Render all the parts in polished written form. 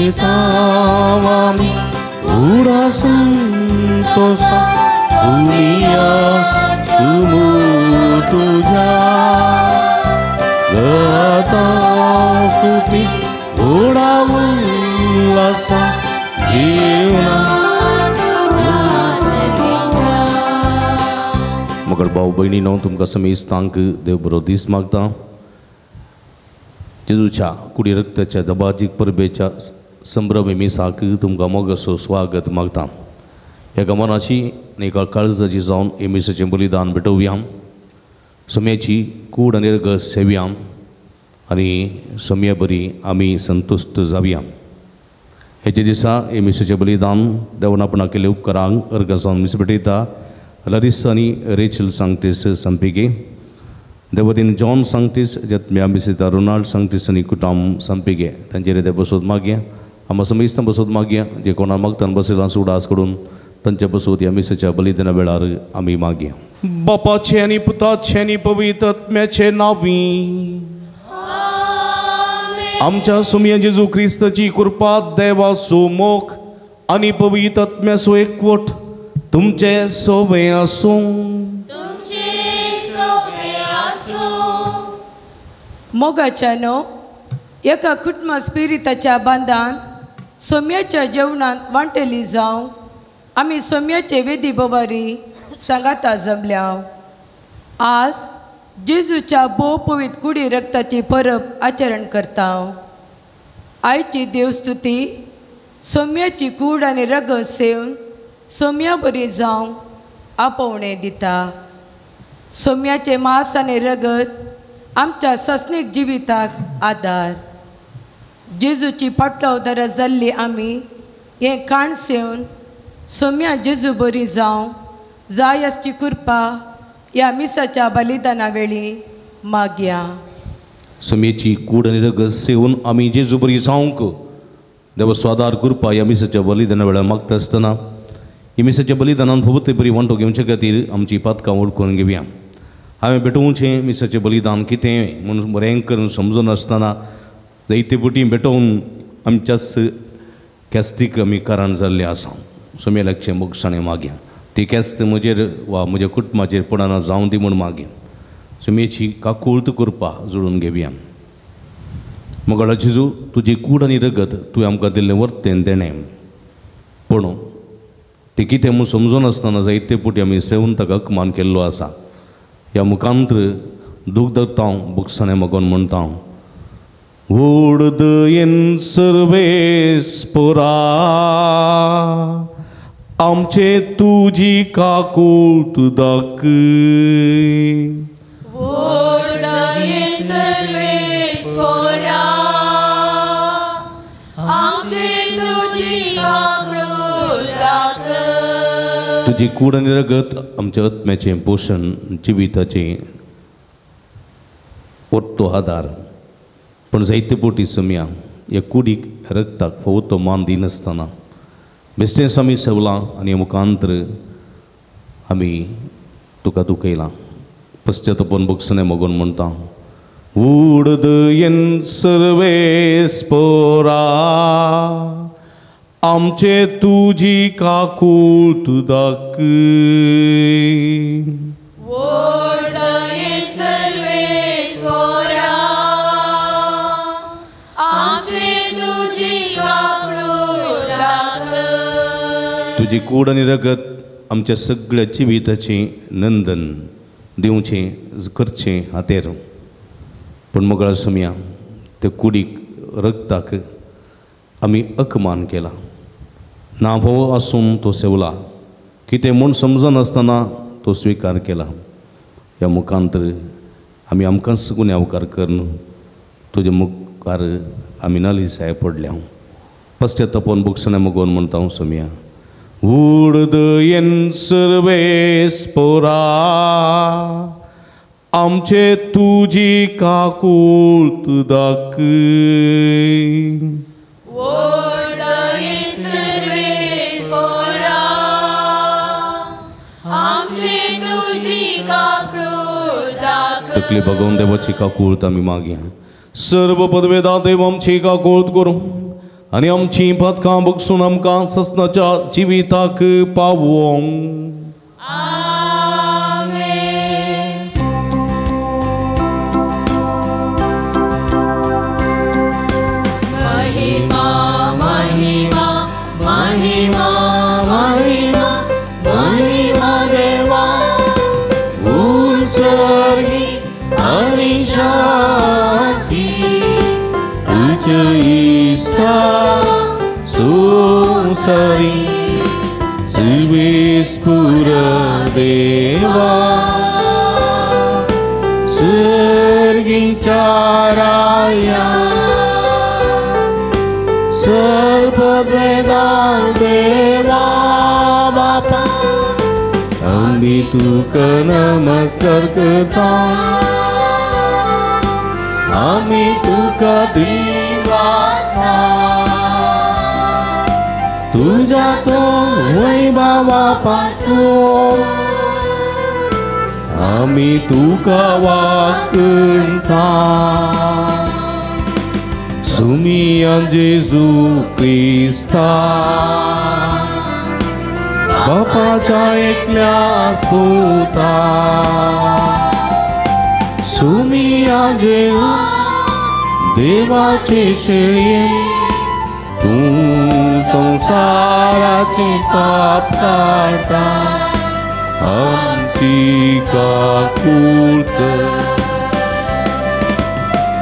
घेता आमी उडा संतोषा सुमिया सुमू तुझ्या गाता स्तुती उडा उल्हासा जीवना. मगर भाव भयणीनो तुमकां समेस्तांक देव बरो दीस मागता. जेजूच्या कुडी रक्ताच्या दबाजीक परबेच्या संभ्रमी मिसाक तुमकां मोगाचो स्वागत मागता. एका मनाची आनी एका काळजाची जावन हे मिसाचें बलिदान भेटोवया, सम्याची कूड आनी रगत सेवया आनी सम्या बरी आमी संतुश्ट जावया. हेच्या दिसा हे मिसाचें बलिदान देवान आपणाक केल्ल्या उपकारांक अर्घ जावन मीस भेटयता. लरिस आनी रेचल सांगतीस संपिगे, देवतीन जॉन सांगतीस, जतम्या मिसिता रोनाल्ड सांगतीस आनी कुटाम संपिगे तांचेर ते बसोत मागया. आमकां समेस्तां बसोत मागया जे कोणा मागतान बसयलां सुडास कडून तांचे बसोत ह्या मिसाच्या बलिदाना वेळार आमी मागया. बापाचे आनी पुताचे आनी पवित्र आत्म्याचे नांवी आमच्या सुमया जेजू क्रिस्ताची कृपा, देवाचो मोग आनी पवित्र आत्म्याचो एकवट तुमचे सोबे आसूं. मोगाच्यानो एका कुटुंबा स्पिरिताच्या बांदान सोम्याच्या जेवणांत वांटेली जावं आमी सोम्याचे वेदी बोवारी सांगाता जमल्या. आज जेजूच्या भोव पवित्र कुडी रक्ताची परब आचरण करता. आयची देवस्तुती सोम्याची कूड आनी रगत सेवन सोम्या बरी जावंक आपोवणें दिता. सोम्याचें मांस आनी रगत आमच्या सस्नीक जिविताक आदार. जेजूची पाटलावदारां जाल्ली आमी हें खाण सेवन सोम्या जेजू बरी जावंक जाय आसची कृपा ह्या मिसाच्या बलिदाना वेळी मागया. सोम्याची कूड आनी रगत सेवन आमी जेजू बरी जावंक देव स्वादार कृपा ह्या मिसाच्या बलिदाना वेळार मागता आसतना ह्या मिसाच्या बलिदानान फावो ते बरी वांटो घेवचे खातीर आमची पातकां वळखून घेवया. हांवें भेटोवचें मिसाचें बलिदान कितें म्हूण बरें करून समजनासतना जायते पटी भेटोवन आमच्याच कॅस्टीक आमी कारण जाल्लें आसा. सोम्या लागचें मोगसाणें मागया ती कॅस्त म्हजेर वा म्हज्या कुटुंबाचेर पडना जावं दी म्हूण मागया. सोम्याची काकूळत कृपा जुळून घेवया. मोगाळ जेजू, तुजी कूड आनी रगत तुवें आमकां दिल्लें वर्तेन देणें, पूण तें कितें म्हूण समजनासतना जायते पटी आमी सेवन ताका अपमान केल्लो आसा. ह्या मुखांत्र दूख धरता बोगसाणें मागोन म्हणटा, व्हड दयेन सर्वेस्पोरा आमचे तुजी काकूट दाखय. व्हड दयेन सर्वेस्पोरा आमचे तुजी काकूट दाखय. तुजी कूड आनी रगत आमच्या आत्म्याचें पोशण, जिविताचें ओट्टो आदार. पूण जायते पोटी सम्या ह्या कुडीक रगताक फावो तो मान दिनासतना बेश्टेंच आमी सेवलां आनी मुखांत्र आमी तुका दुखयलां. पश्चातापान भोगसणें मागून म्हणटा, व्हड दयेन सर्वेस्पोरा आमचे तुजी काकूट दाखय. व्हड दयेन सर्वेस्पोरा आमचे तुजी काकूट दाखय. तुजी कूड आनी रगत आमच्या सगळ्या जिविताचें नंदन दिवचें करचें हातेर. पूण मोगाळ सोम्या त्या कुडीक रगताक आमी अपमान केला. ना फावो आसून तो सेवला, कितें म्हूण समजनासतना तो स्विकार केला. ह्या मुखांतर आमी आमकांच गुन्यांवकार करून तुज्या मुखार आमी नालिसाय पडल्या. पश्चातापान भोगसणें मागून म्हणटा हांव सोम्या, व्हड दयेन सर्वेस्पोरा आमचे तुजी काकूट दाखय. व्हड दयेन सर्वेस्पोरा आमचे तुजी काकूट दाखय. तकली भगवून देवाची काकूट आमी मागया. सर्व पदवेदा देव आमची काकूट करूं. आनी आमचीं पातकां बगसून आमकां ससनाच्या जिविताक पावोवंक. Susari Silvispura Deva Sirgincharaya Sarvaveda Deva Bapa Ami तुका नमस्कार करता आमी तुका दिवासता तुझ्या तो वैभवापासून आमी तुका वाकणता सुमिया जेजू क्रिस्ता बापाच्या एकल्या पुता सुमिया जेजू देवाचे शेळये तूं संसाराचे पाप काडटा आमची काकूळ कर.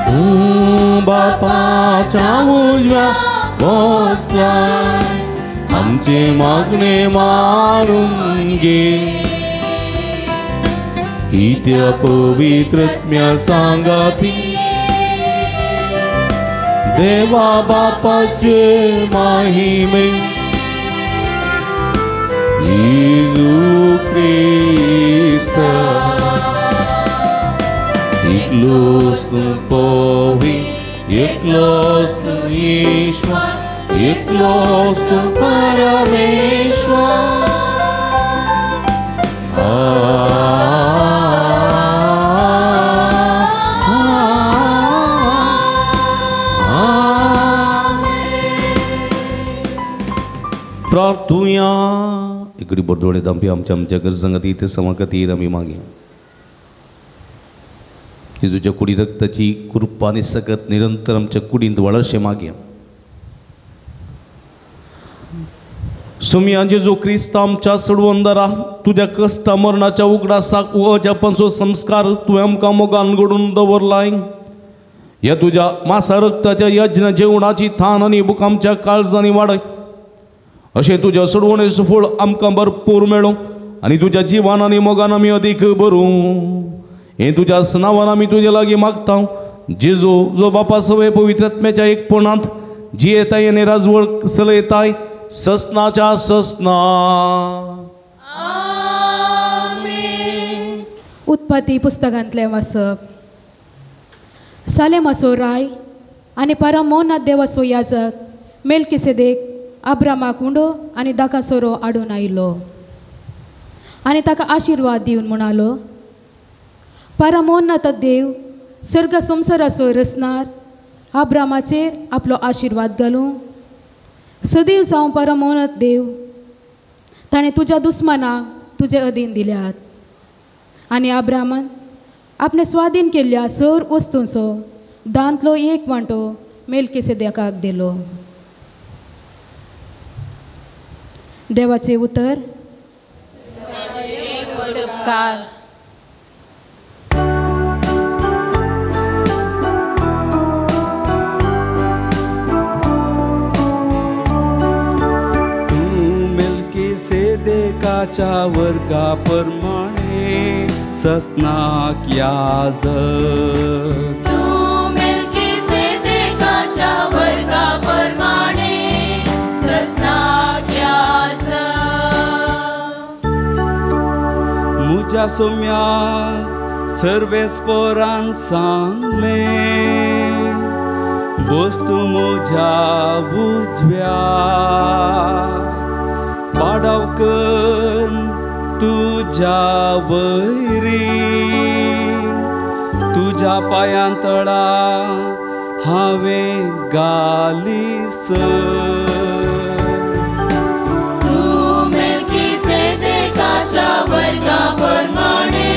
तूं बापाच्या उजव्या बसलाय आमचे मागणे मारून घे कित्या पवित्रत्म्या सांगाती देवा बापाचे महिमे जेजू क्रिस्त एकलोच तूं पवी एकलोच तूं ईश्वर एकलोच तूं परमेश्वर. प्रार्थुया इकडे बोरदोडे दांपी आमच्या आमच्या गरजां खातीर ते समा खातीर आमी मागया. जेजूच्या कुडी रक्ताची कृपा आनी सकत निरंतर आमच्या कुडींत वाडशें मागया. सुमिया जेजू क्रिस्त आमच्या सडवंदरा तुज्या कश्टा मरणाच्या उगडासाक अजापांचो संस्कार तुवें आमकां मोगान घडून दवरलाय. ह्या तुज्या मासा रक्ताच्या यज्ञ जेवणाची थान आनी भूक आमच्या काळजांनी वाडय. अशें तुज्या सोडवणेचो फळ आमकां भरपूर मेळूं आनी तुज्या जिवान आनी मोगान आमी अदीक भरूं. हें तुज्या नांवान आमी तुजे लागीं मागता. जेजू जो बापा सवय पवित्रत्म्याच्या एकपणांत जियेताय आनी राजवळ चलयताय ससनाच्या ससना. उत्पत्ती पुस्तकांतलें वाचप. सालेमाचो राय आनी परमोनाथ देवाचो याजक मेलकिसेदेक अब्रामाक उंडो आनी दाका सोरो हाडून आयलो आनी ताका आशिर्वाद दिवन म्हणालो, परमोन्नत देव सर्ग संवसाराचो रचणार अब्रामाचेर आपलो आशिर्वाद घालूं. सदैव जावं परमोन्नत देव, ताणें तुज्या दुस्मानाक तुजे अधीन दिल्यात. आनी अब्रामान आपणे स्वाधीन केल्ल्या सर वस्तूंचो दांतलो एक वांटो मेलकिसेदेकाक दिलो. देवाचे उतर. तूं मेलकिसेदेकाच्या वर्गा प्रमाणे ससनाक याजक. तूं मेलकिसेदेकाच्या वर्गा प्रमाणे ससनाक याजक. मुज्या सोम्याक सर्वेस्पोरान सांगलें वस्तू मुज्या उजव्या पाडाव कर तुज्या वयरी तुज्या पांयां तळा हांवें गाली सर. तूं मेल्कीसेदेकाच्या वर्गा प्रमाणे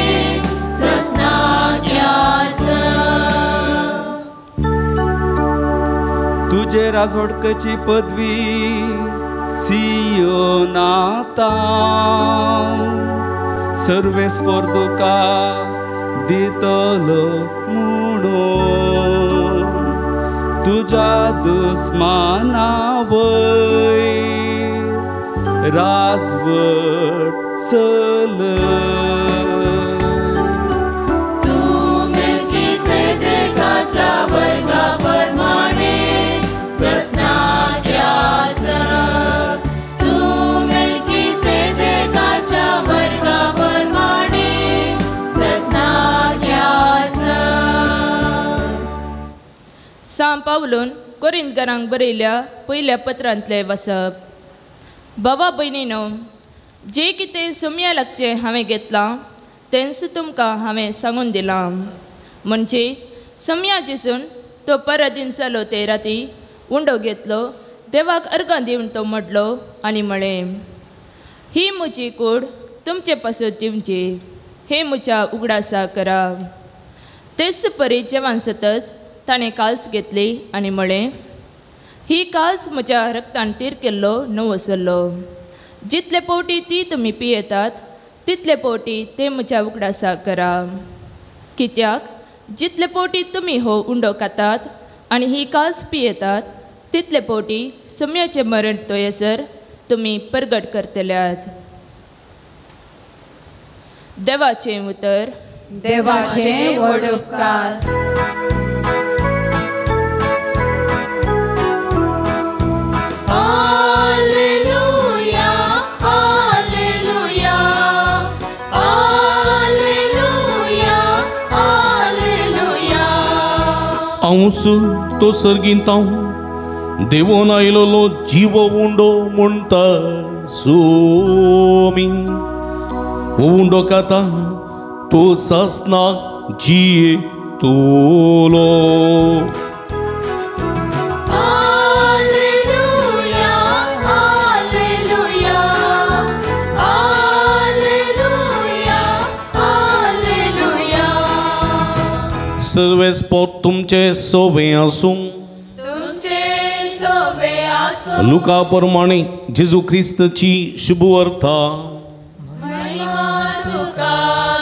सस्नाक्या आसा. तुजे राजवटकची पदवी सियोनाता सर्वेस्पोर तुका दितलो म्हणून तुज्या दुस्माना वयर राजवट चलय. तूं मेल्कीसेदेकाच्या वर्गा प्रमाणे सस्नाक्या आसा. तूं मेल्कीसेदेकाच्या वर्गा प्रमाणे सस्नाक्या आसा. सां पावलून कोरिंतकारांक बरयल्या पयल्या पत्रांतलें वाचप. बाबा भयणीनो, जें कितें सोम्या लागचें हांवें घेतलां तेंच तुमकां हांवें सांगून दिलां. म्हणजे सोम्या जेसून तो परादीन जालो ते राती उंडो घेतलो, देवाक अर्गां दिवन तो मोडलो आनी म्हळें, ही म्हजी कूड तुमचे पासत दिवची, हे म्हज्या उगडासा करा. तेच परी जेवण जातच ताणें काल्स घेतली आनी म्हळें, ही काल्स म्हज्या रक्तान तीर केल्लो नवो सरलो. जितले पवटी ती तुमी पियेतात तितले पवटी ते म्हज्या उगडासा करा. कित्याक जितले पवटी तुमी हो उंडो खातात आनी ही काल्स पियेतात तितले पवटी सम्याचें मरण तोयसर तुमी परगट करतल्यात. देवाचें उतर. देवाचें व्हड उपकार. Hallelujah, hallelujah, hallelujah, hallelujah. हांवूच तो सर्गींत देवोन आयलोलो जीव उंडो म्हणटा सोमी. हो उंडो खाता तो सासनाक जियेतलो. Hallelujah, hallelujah, hallelujah, hallelujah. सर्वेस्पोर तुमचे सोबे आसूं. तुमचे सोबे आसूं. लुका प्रमाणे जेजू क्रिस्तची शुभवार्ता. महिमा तुका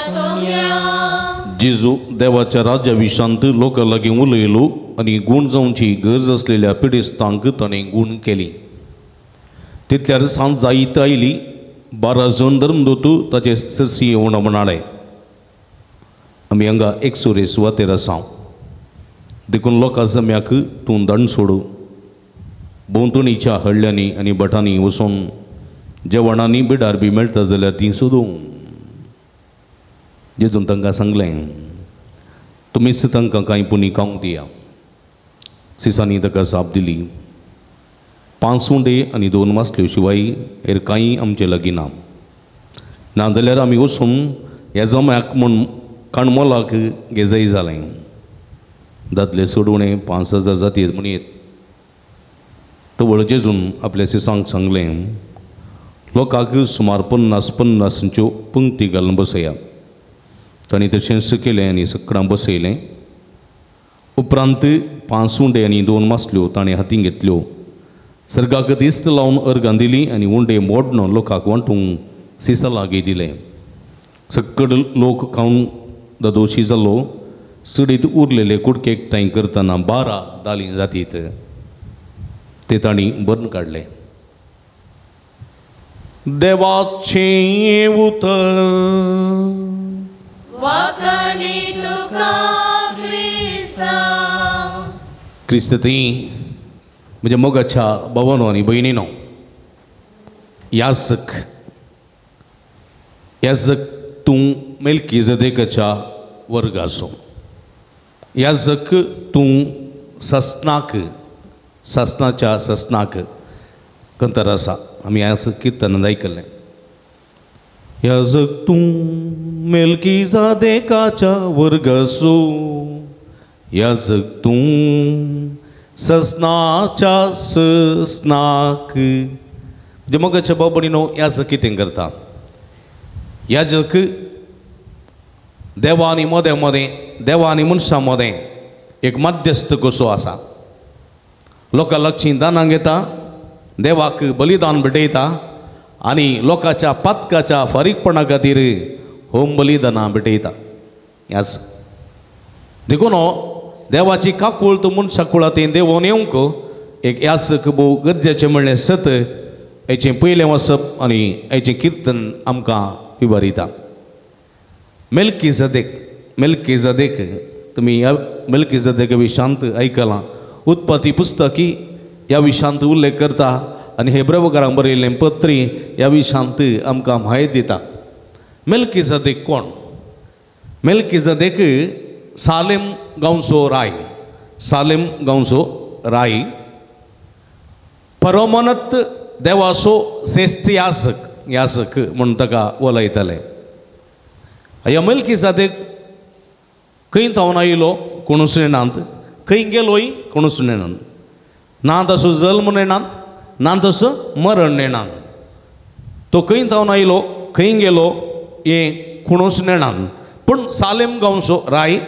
सोम्या. जेजू देवाच्या राज्या विशांत लोकां लागीं उलयलो आनी गूण जावची गरज आसलेल्या पिडेस्तांक ताणें गूण केली. तितल्यार सांज जायत आयली. 12 जण धर्मदूत ताचे सरशी येवन म्हणाले, आमी हांगा एकसुरे सुवातेर आसा, देखून लोकां जम्याक तूं दंड सोडू. भोंवतणीच्या हळ्यांनी आनी भटांनी वचून जेवणांनी बिडार बी मेळटा जाल्यार तीं सोदूं. जेजून तांकां सांगलें, तुमीच तांकां कांय पुणी खावंक दिया. सिसांनी ताका जाप दिली, 5 उंडे आनी 2 मासल्यो शिवाय हेर कांय आमचे लागीं ना. नाजाल्यार आमी वचून ह्या जम्याक म्हूण काणमोलाक घेजाय जालें. दादले सोडवणे 5000 जातीर म्हणयेत. तवळ जेजून आपल्या सिसांक सांगलें, लोकांक सुमार 50 50च्यो पंक्ती घालून बसया. तांणी तशेंच केलें आनी सकडां बसयलें. उपरांत 5 उंडे आनी 2 मासल्यो ताणें हातीं घेतल्यो, सर्गाक दिस्त लावन अर्गां दिली आनी उंडे मोडण लोकांक वांटूंक सिसा लागीं दिलें. सक्कड लोक खावन दादोशी जालो. सडीत उरलेले कुडके एकठांय करतना 12 दालीं जातीत ते तांणी भरून काडले. देवाचें उतर. वाखाणी तुका क्रिस्ता. क्रिस्त थंय म्हज्या मोगाच्या भावानो आनी भयणीनो, याजक याजक तूं मेल्कीजेदेकाच्या वर्गाचो, याजक तूं सस्नाक सासनाच्या सस्नाक कंतर आसा. आमी आज किर्तन आयकल्लें. याजक तूं मेल्कीजेदेकाच्या वर्गाचो, याजक तूं ससनाच्या ससनाक. म्हणजे मोगाच्या भाव भयणीनो, याजक कितें करता? याजक देवा आनी मदें मदें, देवा आनी मनशां मदें एक मध्यस्थ कसो आसा. लोकां लागचीं दानां घेता, देवाक बलिदान भेटयता आनी लोकांच्या पातकाच्या फारीकपणा खातीर होम बलिदानां भेटयता. यास देखून देवाची काकूळ मनशा कुळांत देवोन येवंक एक यासक भोव गरजेचें म्हणलें सत हेचें पयलें वसप आनी हेचें किर्तन आमकां विवरिता. मेल्कीजदेक, मेल्कीजदेक तुमी ह्या मेल्कीजदेक विशांत आयकलां. उत्पत्ती पुस्तकी ह्या विशांत उल्लेख करता आनी हेब्रेवकारांक बरयल्लें पत्री ह्या विशांत आमकां म्हायती दिता. मेल्कीजदेक कोण? मेल्कीजदेक सालेम गांवचो राय, सालेम गांवचो राय, परमनत देवाचो श्रेश्ठ यासक, यासक म्हूण ताका वलयताले. ह्या मेल्कीजदेक खंय थावन आयलो कोणूच नेणांत, खंय गेलोय कोणूच नेणांत, ना तसो जल्म नेणांत, ना तसो मरण नेणांत. तो खंय थावन आयलो खंय गेलो हें कोणूच नेणांत. पूण सालेम गांवचो राय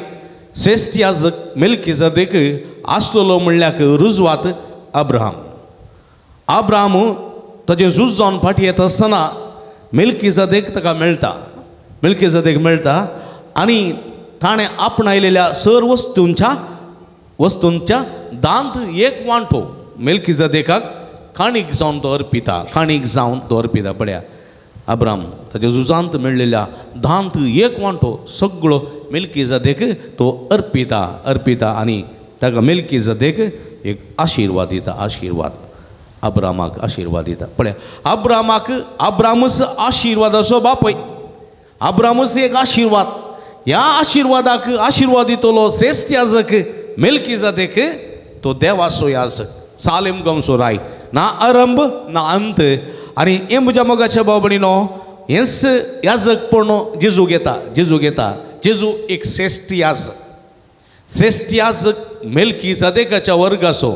श्रेश्ठ याजक मेल्कीजदेक आसतलो म्हणल्याक रुजवात अब्राहम. अब्राहम ताजें झूज जावन फाटीं येता आसतना मेल्कीजदेक ताका मेळटा, मेल्कीजदेक मेळटा आनी ताणें आपणायलेल्या सर वस्तूंच्या वस्तूंच्या दांत एक वांटो मेल्कीजदेकाक काणीक जावन तो अर्पिता, काणीक जावन तो अर्पिता. पळया अब्राहम ताच्या झुजांत मेळ्ळेल्या दांत एक वांटो सगळो मेल्कीजदेक तो अर्पिता, अर्पिता आनी ताका मेल्कीजदेक एक आशिर्वाद दिता, आशिर्वाद अब्रामाक आशिर्वाद दिता. पळया अब्रामाक अब्रामूच आशिर्वादाचो बापय, अब्रामूच एक आशिर्वाद. ह्या आशिर्वादाक आशिर्वाद दितलो श्रेश्ठ याजक मेल्कीजदेक तो देवाचो याजक, सालेम गांवचो राय, ना आरंभ ना अंत. आनी हें म्हज्या मोगाच्या भाव भयणीनो, हेंच याजकपण जेजू घेता, जेजू घेता. जेजू एक श्रेश्ठ याजक, श्रेश्ठ याजक मेल्कीजदेकाच्या वर्गाचो,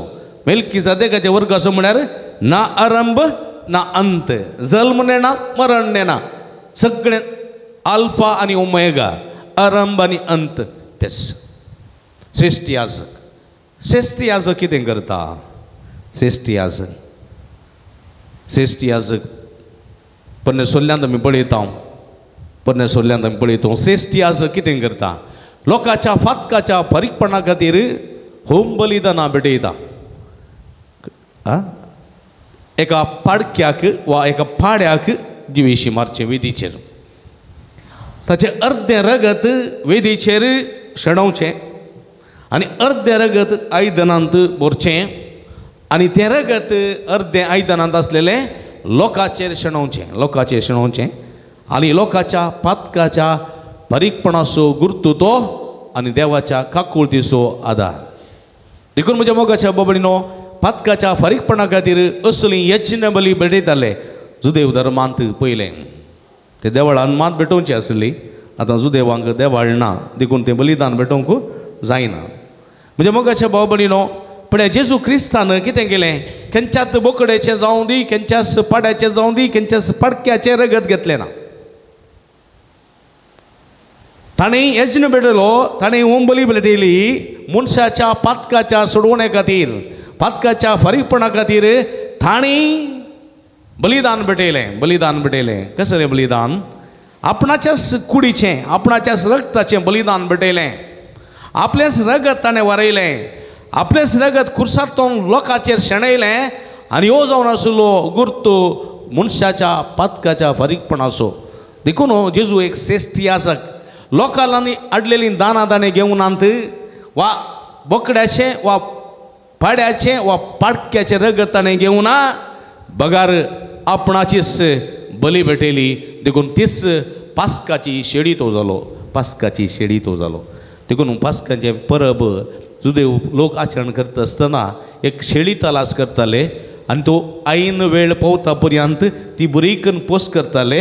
मेल्कीजदेकाच्या वर्गाचो म्हळ्यार ना आरंभ ना अंत, जल्म नेणा मरण नेणा, सगळें आल्फा आनी ओमेगा, आरंभ आनी अंत तेच श्रेश्ठ याजक. श्रेश्ठ याजक कितें करता? श्रेश्ठ याजक, श्रेश्ठ याजक पोरण्या सोल्ल्यांत आमी पळयता, पोरण्या सोल्ल्यांत आमी पळयता. श्रेश्ठ याजक कितें करता? लोकांच्या फातकाच्या फारीकपणा खातीर होम बलिदानां भेटयता. एका पाडक्याक वा एका पाड्याक जिवेशी मारचें वेदीचेर, ताचें अर्दें रगत वेदीचेर शेणोवचें आनी अर्दें रगत आयदनांत भरचें आनी तें रगत अर्दें आयदनांत आसलेलें लोकांचेर शेणोवचें, लोकांचेर शेणोवचें आनी लोकांच्या पातकाच्या बारीकपणाचो गुर्तू तो आनी देवाच्या काकुळतीचो आदार. देखून म्हज्या मोगाच्या बाबडीनो, पातकाच्या फारीकपणा खातीर असली यज्ञ बली भेटयताले जुदेव धर्मांत. पयलें ते देवळान मात भेटोवची आसली, आतां जुदेवांक देवाळ ना देखून तें बलिदान भेटोवंक जायना. म्हज्या मोगाच्या भाव भयणीनो, पूण जेजू क्रिस्तान कितें केलें? खंयच्याच बोकड्याचें जावं दी, खंयच्याच पाड्याचें जावं दी, खंयच्याच पाडक्याचें रगत घेतलें ना. ताणें यज्ञ भेटयलो, ताणें होम बली भेटयली मनशाच्या पातकाच्या सोडवणे खातीर, पातकाच्या फारीकपणा खातीर ताणें बलिदान भेटयलें, बलिदान भेटयलें. कसलें बलिदान? आपणाच्याच कुडीचें, आपणाच्याच रगताचें बलिदान भेटयलें. आपलेंच रगत ताणें वारयलें, आपलेंच रगत खुर्सार तोंड लोकांचेर शेणयलें आनी ह्यो जावन आशिल्लो गुर्तू मनशाच्या पातकाच्या फारीकपणाचो. देखून जेजू एक श्रेश्ठ याजक. लोकांनी हाडलेलीं दानां ताणें घेवन नात वा बोकड्याचें वा पाड्याचें वा पाडक्याचें रगत ताणें घेवना, बगार आपणाचीच बली भेटयली. देखून तीच पास्काची शेडी तो जालो, पास्काची शेडी तो जालो. देखून पास्काचें परब जुदेव लोक आचरण करता आसतना एक शेळी तलास करताले आनी तो ऐन वेळ पावता पर्यंत ती बरी करून पोस करताले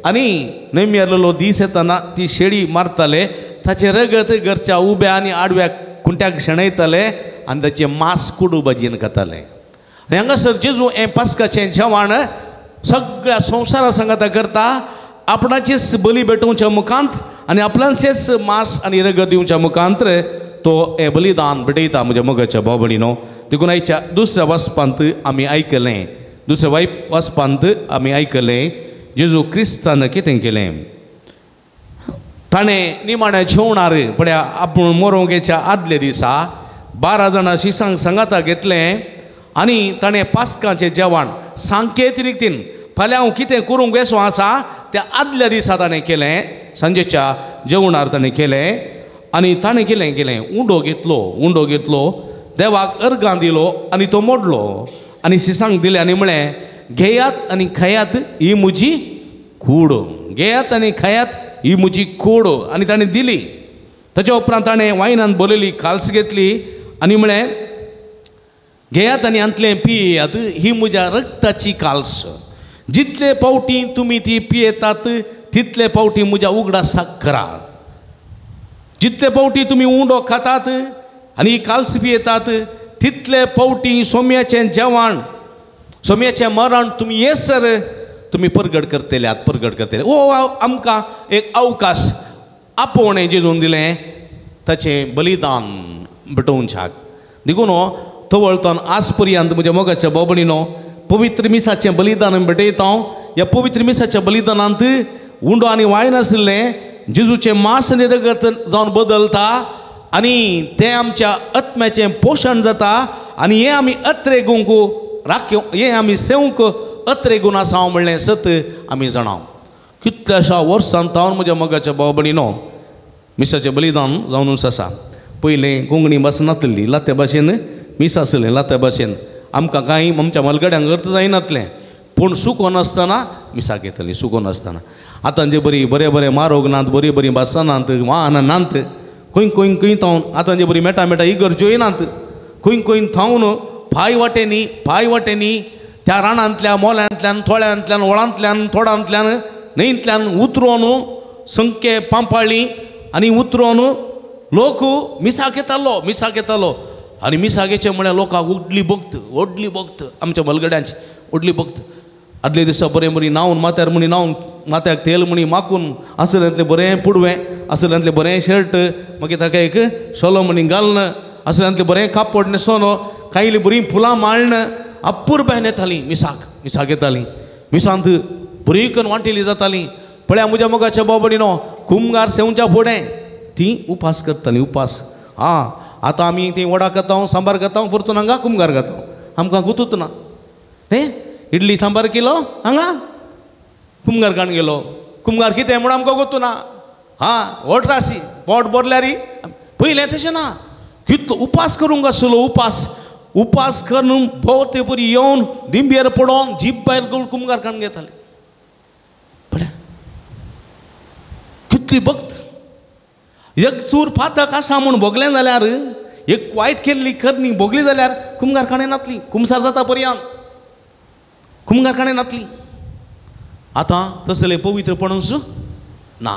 आनी नेमी आसलेलो दीस येतना ती शेळी मारताले, ताचें रगत घरच्या उब्या आनी आडव्या खुंट्याक शेणयताले आनी ताचें मांस कुडू भाजयेन खाताले. आनी हांगासर जेजू हें पास्काचें जेवण सगळ्या संवसारा सांगाता करता, आपणाचेच बली भेटोवच्या मुखांत आनी आपणाचेच मांस आनी रगत दिवच्या मुखांत तो हें बलिदान भेटयता. म्हज्या मोगाच्या भाव भयणीनो, देखून आयच्या दुसऱ्या वाचपांत आमी आयकलें, दुसऱ्या वाचपांत आमी आयकलें जेजू क्रिस्तान कितें केलें. ताणें निमाण्या जेवणार पळया आपूण मरोंक येच्या आदल्या दिसा 12 जाणां शिसांक सांगाता घेतलें आनी ताणें पास्काचें जेवण सांकेत रितीन फाल्यां हांव कितें करूंक वेसो आसा त्या आदल्या दिसा ताणें केलें, सांजेच्या जेवणार ताणें केलें. आनी ताणें केलें केलें उंडो घेतलो, उंडो घेतलो, देवाक अर्गां दिलो आनी तो मोडलो आनी शिसांक दिलें आनी म्हळें घेयात आनी खायात ही म्हजी कूड, घेयात आनी खायात ही म्हजी कूड. आनी ताणें दिली. ताच्या उपरांत ताणें वायनान भरलेली काल्स घेतली आनी म्हळें घेयात आनी हांतलें पियेयात, ही म्हज्या रक्ताची काल्स, जितले पावटी तुमी ती पियेतात तितले पावटी म्हज्या उगडासाक करा. जितले पावटी तुमी उंडो खातात आनी ही काल्स पियेतात तितले पावटी सोम्याचें जेवण, सोम्याचें मरण तुमी येसर तुमी परगट करतले, परगट करतले. ओ आमकां एक अवकाश आपोवणें जेजून दिलें ताचें बलिदान भेटोवच्याक. देखून तवळतन आज पर्यंत म्हज्या मोगाच्या भाव भयणीनो पवित्र मिसाचें बलिदान भेटयता. ह्या पवित्र मिसाच्या बलिदानांत उंडो आनी वायन आशिल्लें जेजूचें मांस आनी रगत जावन बदलता आनी तें आमच्या आत्म्याचें पोशण जाता. आनी हें आमी अत्रेगूंक राखीव, हें आमी सेवंक अत्रेगून आसा हांव म्हणलें सत आमी जाणा. कितल्याशा वर्सां तावन म्हज्या मोगाच्या भाव भयणीनो मिसाचें बलिदान जावनूच आसा. पयलें कोंकणी भास नासली, लात्या भाशेन मीस आसलें, लात्या भाशेन आमकां कांय आमच्या मलगड्यांक अर्थ जायनातलें, पूण सुकोन आसतना मिसाक येतली, सुकोन आसतना. आतां जे बरी बरें बरें मारोग नात, बरीं बरीं भासां नात, वाहनां नात, खंय खंय खंय थावन आतां जे बरी मेटा मेटा इगर्ज्योय नात, खंय खंय थावन पांय वाटेंनी, पांय वाटेंनी त्या रानांतल्या, मोल्यांतल्यान, थोळ्यांतल्यान, वळांतल्यान, थोडांतल्यान, न्हंयंतल्यान उतरोन संके पांपाळी आनी उतरोन लोक मिसाक येतालो, मिसाक येतालो. आनी मिसाक येचें म्हळ्यार लोकांक व्हडली भक्त, व्हडली भक्त आमच्या बलगड्यांची व्हडली भक्त. आदले दिसा बरें बरी न्हांवन माथ्यार म्हणी न्हांवन माथ्याक तेल म्हणी माकून आसल्यांतलें बरें पुडवें, आसल्यांतलें बरें शर्ट, मागीर ताका एक सोलो म्हणी घालून आसल्यांतलें बरें कापड न्हेसोन कांय बरीं फुलां माळ्ण अपुरबायन येतालीं मिसाक, मिसाक येतालीं. मिसांत बरी करून वांटेली जातालीं. पळया म्हज्या मोगाच्या भाव भयणीनो कुमगार सेवच्या फुडें तीं उपास करतालीं, उपास. आं आतां आमी तीं वडा खाता, सांबार खाता, परतून हांगा कुमगार खाता, आमकां गुतूत ना. हें इडली सांबार केलो हांगा कुमगार काण गेलो, कुमगार कितें म्हूण आमकां गोतू ना. हां व्हड राशी पोट भरल्यार पयलें तशें ना, कितलो उपास करूंक आसलो, उपास उपास करून भोव ते परी येवन दिंबेर पडोवन जीप भायर करून कुमगार काण घेताले. पळया कितली भक्त. एक चूर फातक आसा म्हूण भोगलें जाल्यार, एक वायट केल्ली करणी भोगली जाल्यार कुमगार काणें नातली, कुमसार जाता पर्यंत कुमगार काणें नातली. आतां तसलें पवित्रपणूच ना.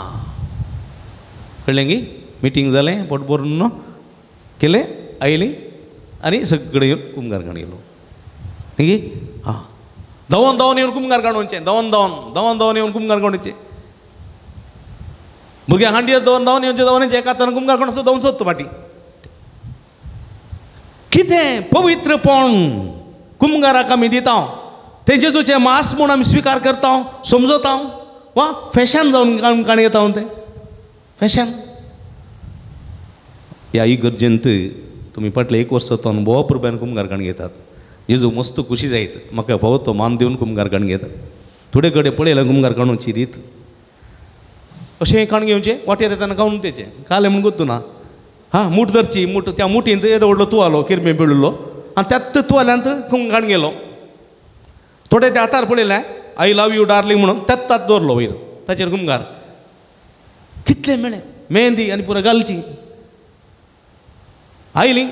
कळ्ळें गी? मिटींग जालें, पोट भरून केलें, आयलीं आनी सगळें येवन कुमगार काण गेलो. न्ही हां धांवन धांवन येवन कुमगार काडूनचें, धांवन धांवन धांवन धांवन येवन कुमगार काडूनचें. भुरग्यां हांडयेर धांवन धांवन येवचें, धांवन येवचें, एका हातान कुमगार काडून धांवन सोदता फाटीं. कितें पवित्रपण कुमगाराक आमी दिता, तें जेजूचें मांस म्हूण आमी स्विकार करता, समजता, वा फॅशन जावन काणी येता तें फॅशन. ह्या इगर्जेंत तुमी फाटलें एक वर्स तो भोव अपुरबायेन कुमगार काणी घेतात. जेजू मस्त खुशी जायत म्हाका फावो तो मान दिवन कुमगार काणी घेतात. थोडे कडेन पळयलें कुमगार काडूची रीत, अशें काण घेवचें, वाटेर येतना काडून तेचें कालें म्हूण गोत्तू ना. हां मूठ धरची, मूठ त्या मुठींत येदो व्हडलो तुवालो किरमे पिळिल्लो आनी त्याच तुवाल्यांत कुमगाण गेलो. थोड्याच्या हातार पळयलें I love you darling म्हणून त्याच तात दवरलो वयर ताचेर कुमगार. कितलें मेळ्ळें मेहंदी आनी पुरो घालची. आयली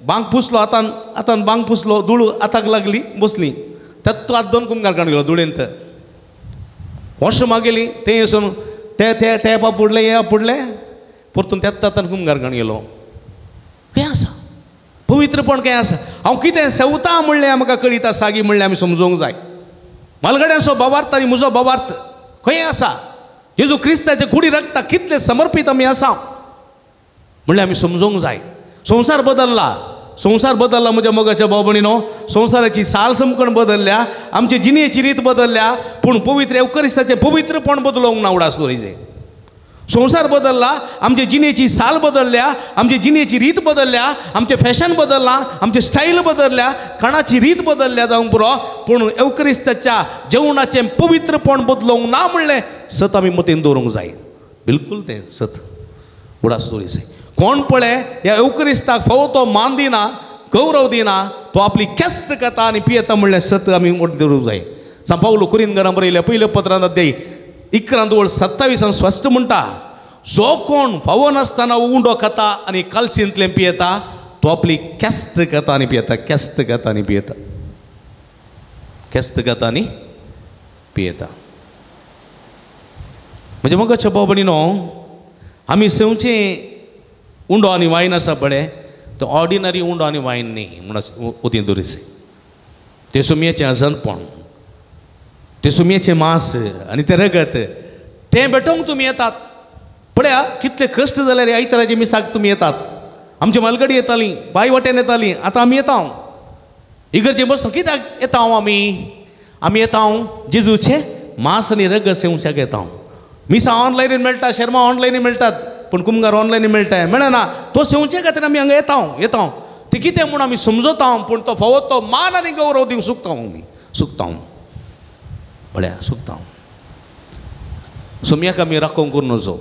बांक पुसलो हातान, हातान बांक पुसलो, धूळ हाताक लागली, बसली, त्याच हात दोन कुमगार काडून गेलो धुळेंत. वॉशरुमा गेली, तें वचून ते ते टॅप आपुडलें, हें आपुडलें, परतून त्याच हातान कुमगार काडून गेलो. खंय आसा पवित्रपण? खंय आसा? हांव कितें सेवता म्हणलें म्हाका कळीत आसा गी म्हणलें आमी समजूंक जाय. म्हालगड्यांचो भावार्थ आनी म्हजो भावार्थ खंय आसा? जेजू क्रिस्ताचे कुडी रक्ता कितले समर्पीत आमी आसा म्हणलें आमी समजूंक जाय. संवसार बदल्ला, संवसार बदल्ला म्हज्या मोगाच्या भाव भयणीनो. संवसाराची साल समकण बदलल्या, आमची जिणेची रीत बदलल्या, पूण पवित्र एवकरिस्ताचें पवित्रपण बदलोवंक ना. उडास दवरिजे. संवसार बदलला, आमचे जिणेची साल बदलल्या, आमची जिणेची रीत बदलल्या, आमचें फॅशन बदललां, आमचें स्टायल बदलल्या, खाणाची रीत बदलल्या जावंक पुरो, पूण एवकरिस्ताच्या जेवणाचें पवित्रपण बदलोवंक ना म्हणलें सत आमी मतीन दवरूंक जाय. बिलकूल तें सत उडास दवरिजे. कोण पळय ह्या एवकरिस्ताक फावो तो मान दिना, गौरव दिना, तो आपली केस्त खाता आनी पियेता म्हणलें सत आमी मतीन दवरूंक जाय. सांव पावलो कुरिंदकारां बरयल्या पयल्या पत्रांत अध्याय 11 ओळ 27 स्पश्ट म्हणटा, जो कोण फावो नासतना उंडो खाता आनी कालसींतलें पियेता तो आपली केस्त खाता आनी पियेता, केस्त खाता आनी पियेता, केस्त खाता आनी पियेता. म्हणजे मोगाच्या भाव भयणीनो, आमी सेवचें उंडो आनी वायन आसा पळय तो ऑर्डिनरी उंडो आनी वायन न्ही म्हणून ओतीं दवरिसे. तें सुमयेचें अजनपण, तें सुमयेचें मांस आनी तें रगत तें भेटोवंक तुमी येतात. पळया कितले कश्ट जाल्यार आयताराचे मिसाक तुमी येतात. आमची मालगडी येताली, बाय वाटेन येताली, आतां आमी येता. इगर्जे बसता कित्याक येता आमी? आमी येता जेजूचें मांस आनी रगत सेवच्याक येता. मिसां ऑनलायनीन मेळटा, शेर्मा ऑनलायनी मेळटात, पूण कुमगार ऑनलायनी मेळटा मेळना. तो सेवचे खातीर आमी हांगा येता येता. ते कितें म्हूण आमी समजता, पूण तो फावो तो मान आनी गौरव दिवंक सुकता आमी, सुकता पळया, सुकता. सोमयाक आमी राखोवंक करून नजो.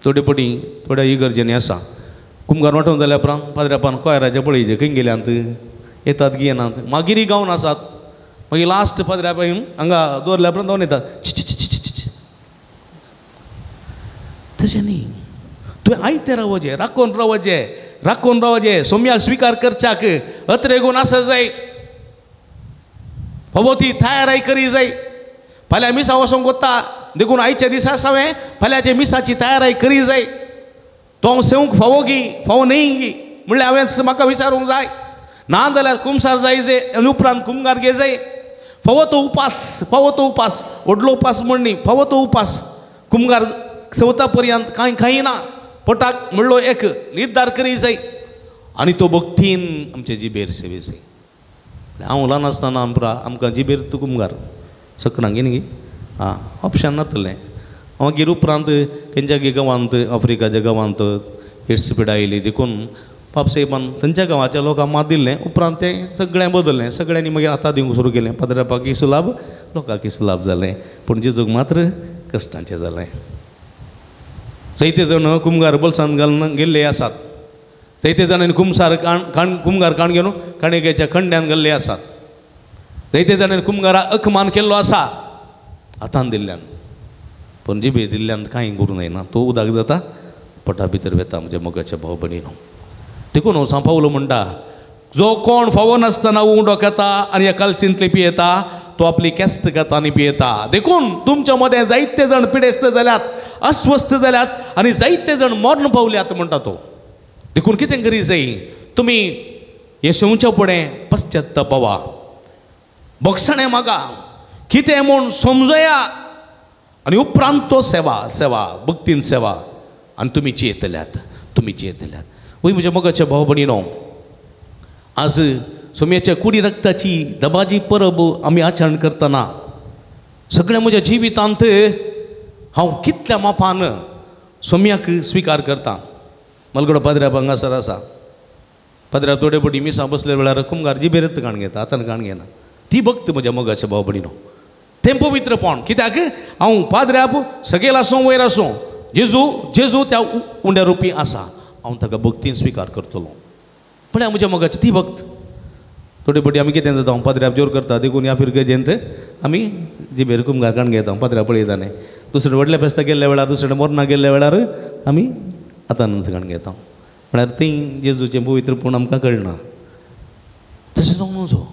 थोडे पटी थोड्या इगर्जेनी आसा कुमगार वांटोवन जाल्या उपरांत पाद्र्यापान कोयराचे पळयचे खंय गेल्यांत, येतात गी येनात, मागीरय गावन आसात. मागीर लास्ट पाद्र्यापा हांगा दवरल्या उपरांत धांवन येतात. तशें न्ही, तुवें आयतें रावचें, राखोवन रावचें, राखोवन रावचें. सोमयाक स्विकार करच्याक अत्रेगून आसा जाय, फावो ती तयाराय करी जाय. फाल्यां मिसा वचोंक वता देखून आयच्या दिसा हांवें फाल्यांच्या मिसाची तयाराय करी जाय. तो हांव सेवंक फावो गी फावो न्ही गी म्हणल्यार हांवें म्हाका विचारूंक जाय. ना जाल्यार कुमसार जाय जे आनी उपरांत कुमगार घे जाय. फावो तो उपास, फावो तो उपास, व्हडलो उपास म्हण न्ही, फावो तो उपास. कुमगार सेवता पर्यंत कांय खायना, पोटाक म्हणलो एक निर्धार करी जाय आनी तो भक्तीन आमचे जिबेर सेवे जाय. हांव ल्हान आसतना आमकां जिबेर तूं कुमगार सकणां न्ही आं ऑप्शन नातलें. मागीर उपरांत खंयच्या गांवांत आफ्रिकाच्या गांवांत एड्स पिडा आयली देखून पापसाहेबान थंयच्या गांवाच्या लोकांक मात दिल्लें. उपरांत तें सगळें बदललें, सगळ्यांनी मागीर आतां दिवंक सुरू केलें. पाद्र्यापाकय सुलाभ, लोकांकय सुलाभ जालें, पूण जेजूक मात्र कश्टांचें जालें. जायते जाण कुमगार बोल्सांत घालून गेल्ले आसात, जायते जाणांनी कुमसार काण कुमगार काण घेवन काणयेच्या खंड्यान गेल्ले आसात, जायते जाणांनी कुमगारा अकमान केल्लो आसा हातान दिल्ल्यान, पूण जिबे दिल्ल्यान कांय करूं जायना. तो उदक जाता पोटा भितर वेता म्हज्या मोगाच्या भाव भयणीनो. देखून हांव सांव पावलो म्हणटा, जो कोण फावो नासतना उंडो खाता आनी ह्या कालसींतले पियेता तो आपली केस्त खाता आनी पियेता. देखून तुमच्या मदें जायते जाण पिडेस्त जाल्यात, अस्वस्थ जाल्यात आनी जायते जाण मर्ण पावल्यात म्हणटा तो. देखून कितें करी जाय, तुमी हें सेवच्या फुडें पश्चात्ताप, भोगसणें मागा, कितें म्हूण समजया आनी उपरांत तो सेवा, सेवा भक्तीन सेवा आनी तुमी जियेतल्यात, तुमी जियेतल्यात. वय म्हज्या मोगाच्या भाव भयणीनो, आज सोमयाच्या कुडी रक्ताची दबाजी परब आमी आचरण करतना सगळ्या म्हज्या जिवितांत हांव कितल्या मापान सोमयाक स्विकार करता. मलगडो पाद्र्याप हांगासर आसा, पाद्र्याप थोडे पटी मिसां बसले वेळार कुमगार जिबेरत काण घेता, हातान काण घेना. ती भक्त म्हज्या मोगाच्या भाव भयणीनो, तें पवित्रपण. कित्याक हांव पाद्र्याप सगळेल आसूं वयर आसूं, जेजू जेजू त्या उंड्या रुपी आसा, हांव ताका भक्तीन स्विकार करतलो. पळया म्हज्या मोगाची ती भक्त. थोडे पटी आमी कितें जाता, पाद्र्याप जोर करता देखून ह्या फिरगजेंत आमी जिबेर कुमगार काण घेता, पाद्र्याप पळयता न्ही. दुसरे व्हडल्या फेस्ता गेल्ल्या वेळार, दुसरे मोरना गेल्ल्या वेळार आमी हातानच काण घेता. म्हळ्यार थंय जेजूचें पवित्रपण आमकां कळना. तशें जावंक नजो.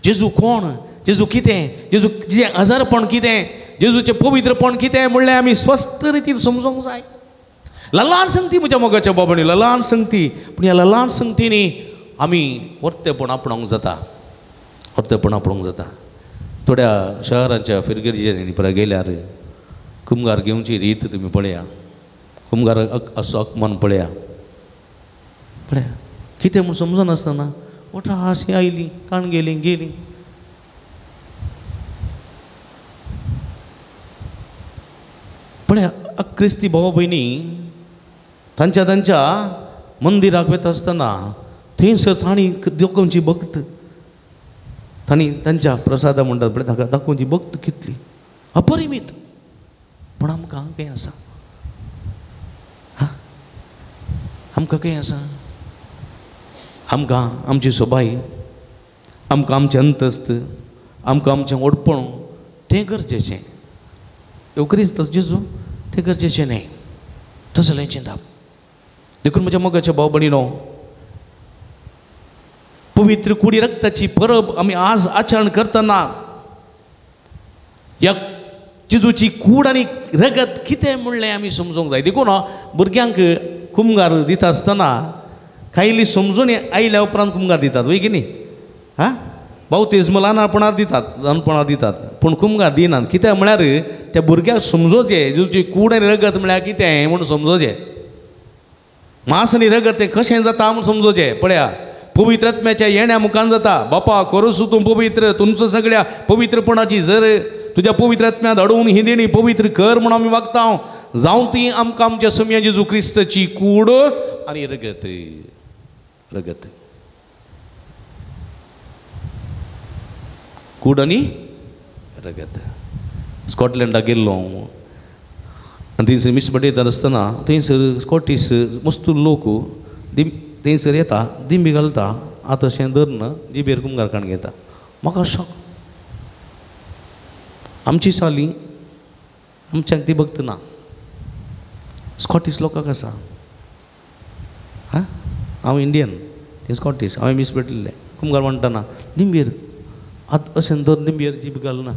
जेजू कोण, जेजू कितें, जेजू जें आजारपण कितें, जेजूचें पवित्रपण कितें म्हणल्यार आमी स्वस्थ रितीन समजूंक जाय. ललान संगती म्हज्या मोगाच्या बाबांनी, ललान संगती. पूण ह्या ललान संगतींनी आमी वर्तेपण आपणावंक जाता, वर्तेपण आपणावंक जाता. थोड्या शहरांच्या फिरगर्जेनी परत गेल्यार कुमगार घेवची रीत तुमी पळया, कुमगार असो अकमान पळया पळया कितें म्हूण समजनासतना वटा अशी आयली काण गेली गेली. पळया क्रिस्ती भाव भयणी तांच्या तांच्या मंदिराक वता आसतना थंयसर तांणी दाखोवची भक्त, तांणी तांच्या प्रसादा म्हणटात पळय ताका दाखोवची भक्त कितली अपरिमीत. पूण आमकां खंय आसा, आमकां खंय आसा? आमकां आमची सोबाय, आमकां आमचें अंतस्त, आमकां आमचें व्हडपण तें गरजेचें. क्रिस्त जेजू तें गरजेचें न्हय, तसलें चिंतप. देखून म्हज्या मोगाच्या भाव भयणीनो, पवित्र कुडी रक्ताची परब आमी आज आचरण करतना ह्या जेजूची कूड आनी रगत कितें म्हणलें आमी समजूंक जाय. देखून भुरग्यांक कुमगार दिता आसतना कायली समजून आयल्या उपरांत कुमगार दितात वय की न्ही? हां, बावतिज्म ल्हानपणार दितात, ल्हानपणार दितात, पूण कुमगार दिनात. कित्याक म्हळ्यार त्या भुरग्याक समजोचें जेजूची कूड आनी रगत म्हळ्यार कितें म्हूण समजोचें, मांस आनी रगत तें कशें जाता म्हूण समजोचें. पळया पवित्र आत्म्याच्या येण्या मुखान जाता. बापा करूस तूं पवित्र, तुमचो सगळ्या पवित्रपणाची जर तुज्या पवित्र आत्म्यांत अडोवन ही देणी पवित्र कर म्हूण आमी वागता. जावं ती आमकां आमच्या सोम्या जेजू क्रिस्ताची कूड आनी रगत. रगत, कूड आनी रगत. स्कॉटलंडाक गेल्लो हांव आनी थंयसर मीस बडयता आसतना थंयसर स्कॉटीश मस्त लोक थंयसर येता, दिंबी घालता, आतां अशें धरून जिबेर कुमगार काण घेता. म्हाका शॉक. आमची साली आमच्याक ती भक्त ना, स्कॉटीश लोकांक आसा. हां, हांव इंडियन, ते स्कॉटीश. हांवें मीस पेटलें कुमगार म्हणटना दिंबेर आतां अशें धर दिंबेर जीब घालना,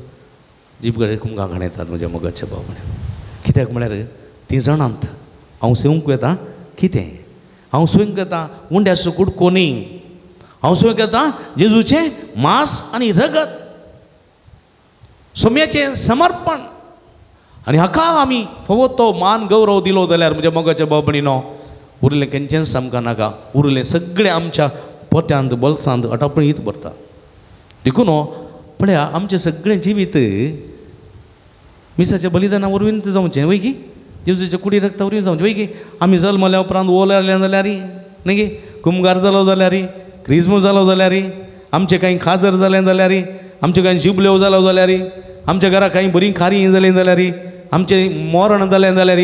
जीब घाल कुमगार घाण येतात म्हज्या मोगाच्या भाव म्हणे. कित्याक म्हळ्यार तीं जाणांत हांव सेवंक येता कितें, हांव सेवंक येता उंड्याचो कुडको न्ही, हांव सेवंक येता जेजूचें मांस आनी रगत, सोम्याचें समर्पण. आनी हाका आमी फावो तो मान गौरव दिलो जाल्यार म्हज्या मोगाच्या भाव भयणीनो उरलें खंयचेंच आमकां नाका, उरलें सगळें आमच्या पोत्यांत बोल्सांत अटापणीत भरता. देखून पळया आमचें सगळें जिवीत मिसाच्या बलिदाना वरवीं जावचें वय की, जेजूच्या कुडी रक्ता वरवीं जावचें वय की. आमी जल्मल्या उपरांत ओल आयलें जाल्यार न्ही गे, कुमगार जालो जाल्यार, क्रिज्मू जालो जाल्यार, आमचें कांय खाजर जालें जाल्यार, आमचें कांय जिबल्यो जालो जाल्यार, आमच्या घरा कांय बरीं खारीं जालीं जाल्यार, आमचें मरण जालें जाल्यार,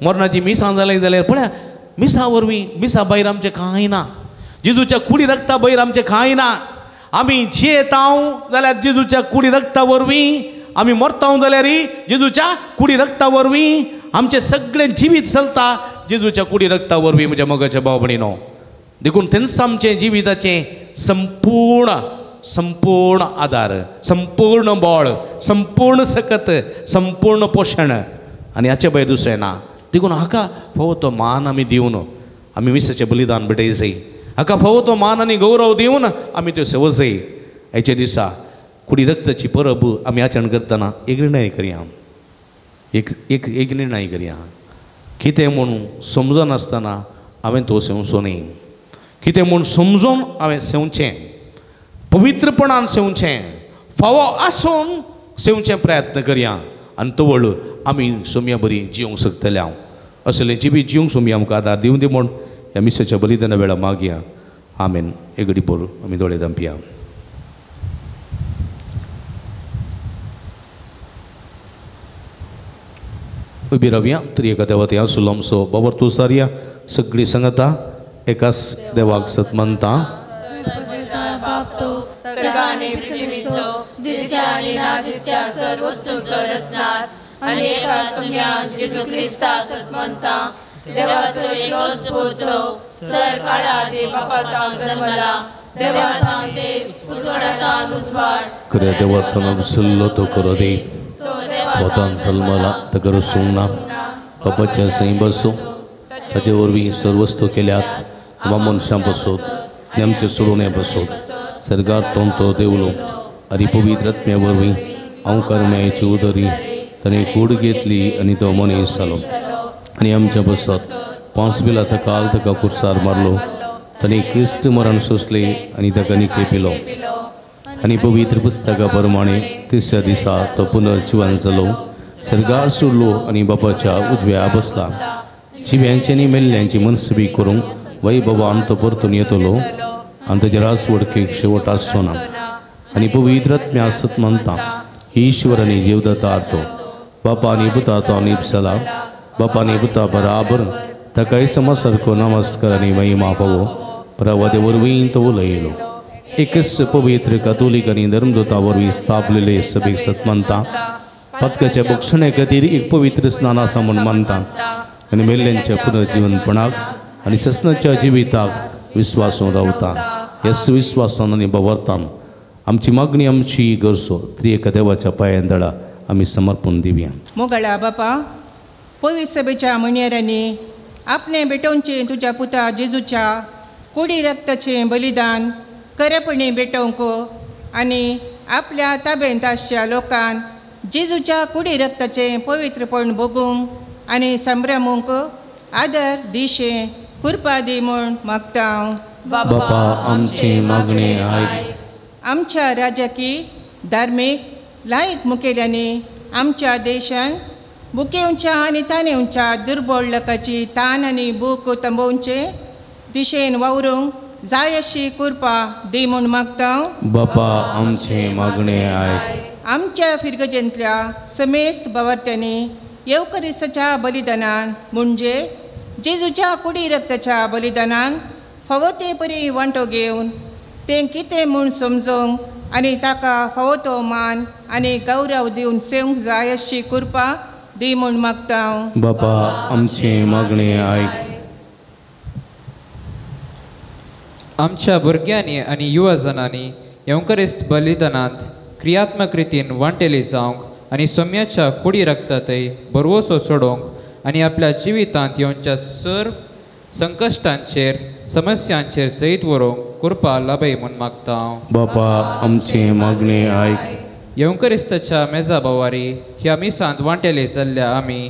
मरणाची मिसां जालीं जाल्यार, पळया मिसा वरवीं मिसा भायर आमचें कांय ना, जेजूच्या कुडी रक्ता भायर आमचें कांय ना. आमी जियेतांव जाल्यार जेजूच्या कुडी रक्ता वरवीं, आमी मरतांव जाल्यार जेजूच्या कुडी रक्ता वरवीं, आमचें सगळें जिवीत चलता जेजूच्या कुडी रक्ता वरवीं म्हज्या मोगाच्या भाव भयणीनो. देखून तेंच आमचें जिविताचें संपूर्ण संपूर्ण आदार, संपूर्ण बळ, संपूर्ण सकत, संपूर्ण पोशण आनी हाचे भायर दुसरें ना. देखून हाका फावो तो मान आमी दिवन आमी मिसाचें बलिदान भेटय जाय, हाका फावो तो मान आनी गौरव दिवन आमी त्यो सेवजय. आयच्या दिसा कुडी रक्ताची परब आमी आचरण करतना एक निर्णय करया, एक एक एक निर्णय करया. कितें म्हूण समजनासतना हांवें तो सेवचो न्ही, कितें म्हूण समजून हांवें सेवचें, पवित्रपणान सेवचें, फावो आसून सेवचें प्रयत्न करया आनी तवळ आमी सोम्या बरी जिवंक शकतले. हांव असलें जिवीत जिवंक सोम्या आमकां आदार दिवं दी म्हूण ह्या मिसाच्या बलिदाना वेळा मागया. आमेन. एक घडी बोल आमी दोळे धांपया. उबी रावया. तरी एका देवा थंय आसलो आमचो बाबर तूं सारया सगळी सांगता एकाच देवाक सत मानता. खऱ्या देवातून सल्लो तो करो दे पोतान सलमला तकर सुंगना बापाच्या सैं बसो ताचे वरवीं सर्वस्तू केल्यात वा मनशां बसोत आनी आमचे सोडोवणे बसोत सर्गार तो देवलो आनी पवित्र आत्म्या वरवीं हांव कर्म्याची उदरी ताणें कूड घेतली आनी तो मनीस जालो आनी आमच्या बसत 5 वेळा ताका ताका कुर्सार मारलो ताणें क्रिस्त मरण सोंसलें आनी ताका निके पिलो आनी पवित्र पुस्तका प्रमाणे तिसऱ्या दिसा तो पुनर्जिवन जालो सर्गार सोडलो आनी बापाच्या उजव्या बसला जिव्यांची आनी मेल्ल्यांची मनसबी करूंक वैभवान तो परतून येतलो आनी ताच्या राजवडकेक शेवट आसचो ना आनी पवित्र आत्म्या सत मानता ईश्वर आनी जीवदाता तो बापा आनी पुता तो निपसला बापा आनी पुता बराबर ताकाय समज सारको नमस्कार आनी महिमा फावो प्रवादे वरवीं तो उलयलो एकच पवित्र कातोलीक आनी धर्मदूता वरवीं स्थापलेले सभेक सत मानता पातकाच्या बक्षणे खातीर एक पवित्र स्नान आसा म्हूण मानता आनी मेल्ल्यांच्या पुनर्जिवनपणाक आनी ससनाच्या जिविताक विस्वासून रावता ह्याच विस्वासान आनी बवरतान आमची मागणी आमची गरजो त्रिएका देवाच्या पांयां दळा आमी समर्पण दिवया. मोगाळा बापा, पवित्र सभेच्या म्हणयाऱ्यांनी आपणे भेटोवचें तुज्या पुता जेजूच्या कुडी रक्ताचें बलिदान खरेपणी भेटोवंक आनी आपल्या ताब्यांत आसच्या लोकान जेजूच्या कुडी रक्ताचें पवित्रपण भोगूंक आनी संभ्रमूंक आदर दिशें कृपा दी म्हूण मागता हांव. बापा आमची मागणी आयक. आमच्या राजकी धार्मीक लायक मुखेल्यांनी आमच्या देशान बुकेवच्या आनी तानेवच्या दुर्बळ लोकांची तान आनी भूक तंबोवचे दिशेन वावरूंक जाय अशी कृपा दी म्हूण मागता. बापा आमचे मागणे आयक. आमच्या फिरगजेंतल्या समेस्त बावर्त्यांनी येवकरिसाच्या बलिदानान म्हणजे जेजूच्या कुडी रक्ताच्या बलिदानान फावो ते परी वांटो घेवन तें कितें म्हूण समजूंक आनी ताका फावो तो मान आनी गौरव दिवन सेवंक जाय अशी कृपा दी म्हूण मागता. बापा आमचे मागणे आयक. आमच्या भुरग्यांनी आनी युवजनांनी येवकरिस्त बलिदानांत क्रियात्मक रितीन वांटेली जावंक आनी सोम्याच्या कुडी रक्तांतय भरवसो सोडोवंक आनी आपल्या जिवितांत येवच्या सर्व संकश्टांचेर समस्यांचेर जैत व्हरूंक कृपा लाभय म्हूण मागता. बापा आमचे मागणे आयक. येवकरिस्ताच्या मेजा बोवारी ह्या मिसांत वांटेले जाल्ल्या आमी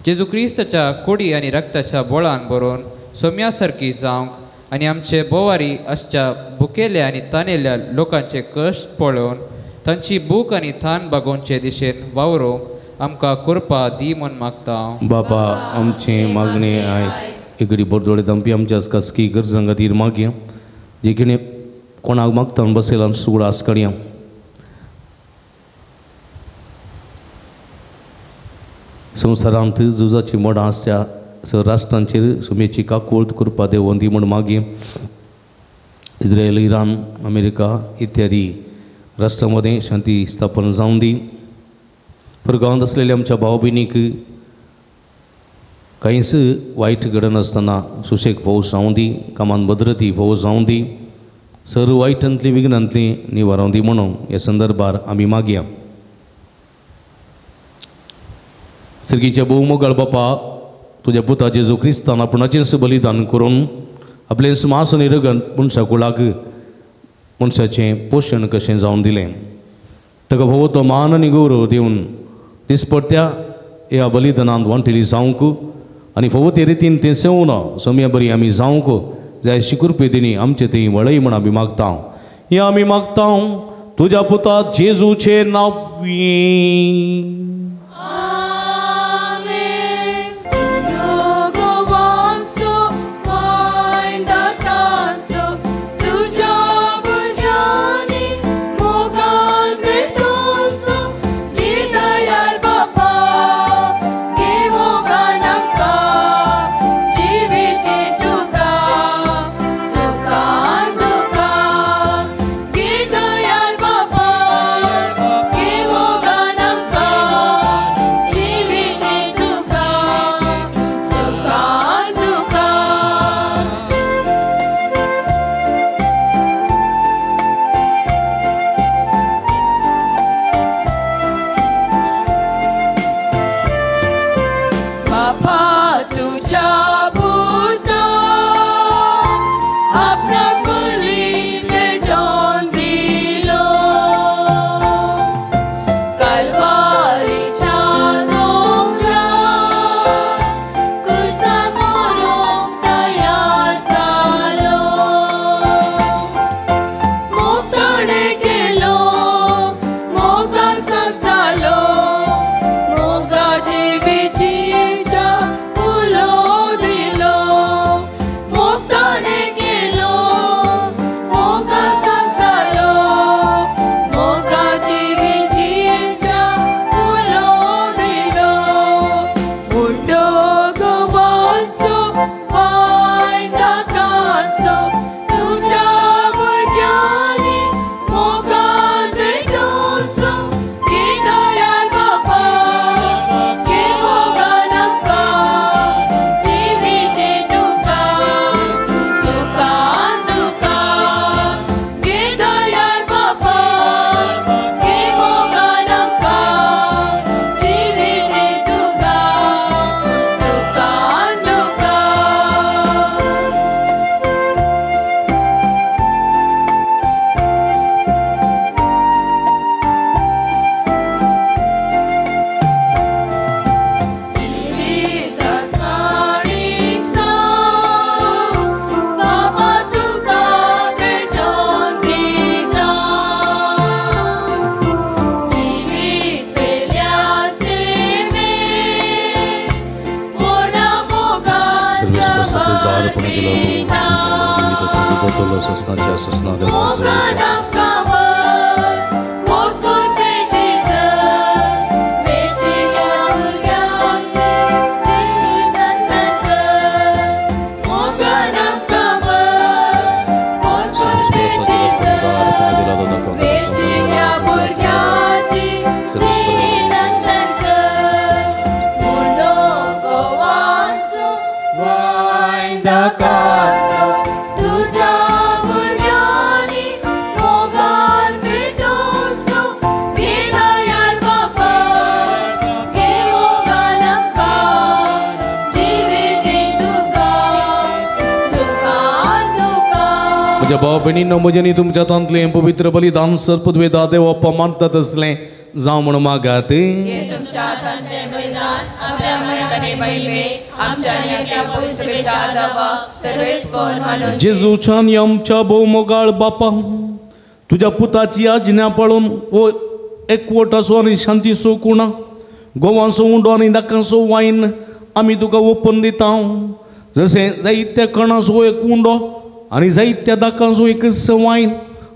जेजू क्रिस्ताच्या कुडी आनी रक्ताच्या बोळान भरून सोम्या सारकी जावंक आनी आमचे बोवारी आसच्या भुकेल्या आनी तानेल्या लोकांचे कश्ट पळोवन तांची भूक आनी थान बागोवचे दिशेन वावरूंक आमकां कृपा दी म्हूण मागता. बापा आमचे मागणे आयक. एकडे बोरदोळे दंपी आमच्या खासगी गरजां खातीर मागया जे कितें कोणाक मागता बसयला आमचो आस काडया. संवसारांत झुजाची मोडां आसच्या सर राष्ट्रांचेर सुमेची काकूळत कृपा देवोन दी म्हूण मागीं. इस्रायल, इराण, अमेरिका इत्यादी राष्ट्रां मदें शांती स्थापन जावन दी. परगांवांत आसलेल्या आमच्या भाव भयणीक कांयच वायट घडनासतना सुशेग पावस जावं दी, कामान भद्रती पावस जावं दी, सर्व वायटांतली विघ्नांतली निवारावं दी म्हणून ह्या संदर्भार आमी मागया. सर्गीच्या भोवमोगाळ बापा, तुज्या पुता जेजू क्रिस्तान आपणाचेंच बलिदान करून आपलें मांस आनी रगत मनशा कुळाक मनशाचें पोशण कशें जावन दिलें ताका भोव तो मान आनी गौरव दिवन दिसपट्ट्या ह्या बलिदानांत वांटेली जावंक आनी फावो ते रितीन तें सेवना सोम्या बरी आमी जावंक जाय शिकुरपे दिनी आमचे थंय वळय म्हण आमी मागता. हें आमी मागता तुज्या पुता जेजूचें नांव. Give भरलो ससनाच्या ससना भाव भयणींनो म्हजें तुमच्या तांतलें पवित्र बलिदान सर्पद्वेदा देव मानतात असलें जावं म्हूण मागात. जेजूच्या आनी आमच्या भोव मोगाळ बापा, तुज्या पुताची आज्ञा पाळून हो एकवट आसो आनी शांतीचो कुणा गोवांचो उंडो आनी दाकांचो वायन आमी तुका ओपन दिता. जशें जायत्या कणाचो एक उंडो आनी जायत्या दाकांचो एक वायन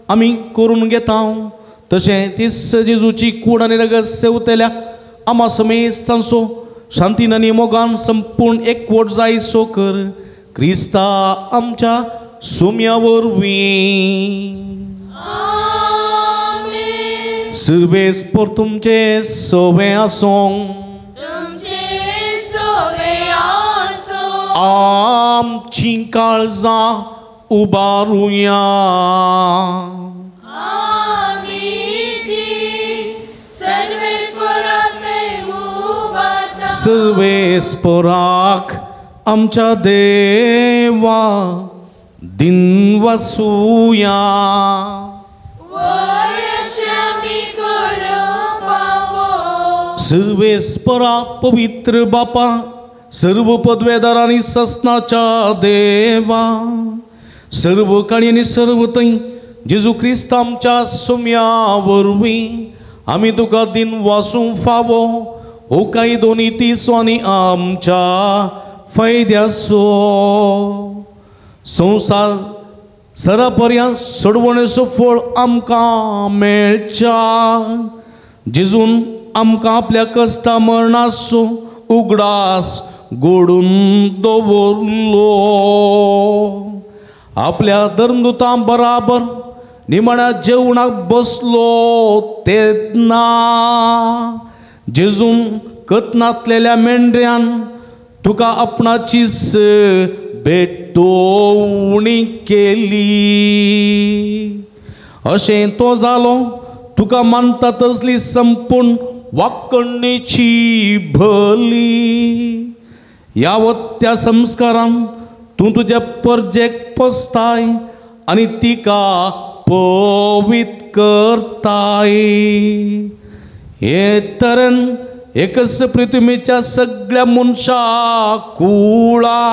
आमी करून घेता, तशें तीस जेजूची कूड आनी रगत सेवतल्या आमा समेस्तांचो शांतीन आनी मोगान संपूर्ण एकवट जायसो कर क्रिस्ता आमच्या सुम्या वरवीं. सर्वेस पर तुमचे सोवे आसूं, आमची काळजां उबारुया. सर्वेस्पराक आमच्या देवा दिन वसुया. सर्वेस्परा पवित्र बापा, सर्व पदवेदार आनी ससनाच्या देवा, सर्व काळी आनी सर्व थंय जेजू क्रिस्त आमच्या सुम्या वरवीं आमी तुका दिन वासूंक फावो हो कांय दोनी तिसो आनी आमच्या फायद्याचो संवसार सरा पर्यंत सोडवणेचो फळ आमकां मेळच्या. जेजून आमकां आपल्या कश्टा मरणाचो उगडास गोडून दवरलो. आपल्या धर्मदुतां बराबर निमाण्या जेवणाक बसलो तेन्ना जेजून कतनातलेल्या मेंढऱ्यान तुका आपणाचीच भेटवणी केली. अशें तो जालो तुका मानता तसली संपूर्ण वाकणेची भली. ह्या वत्या संस्कारान तूं तुज्या परजेक पोसताय आनी तिका पवीत करताय. हे तरेन एकच पृथ्वीच्या सगळ्या मनशा कुळा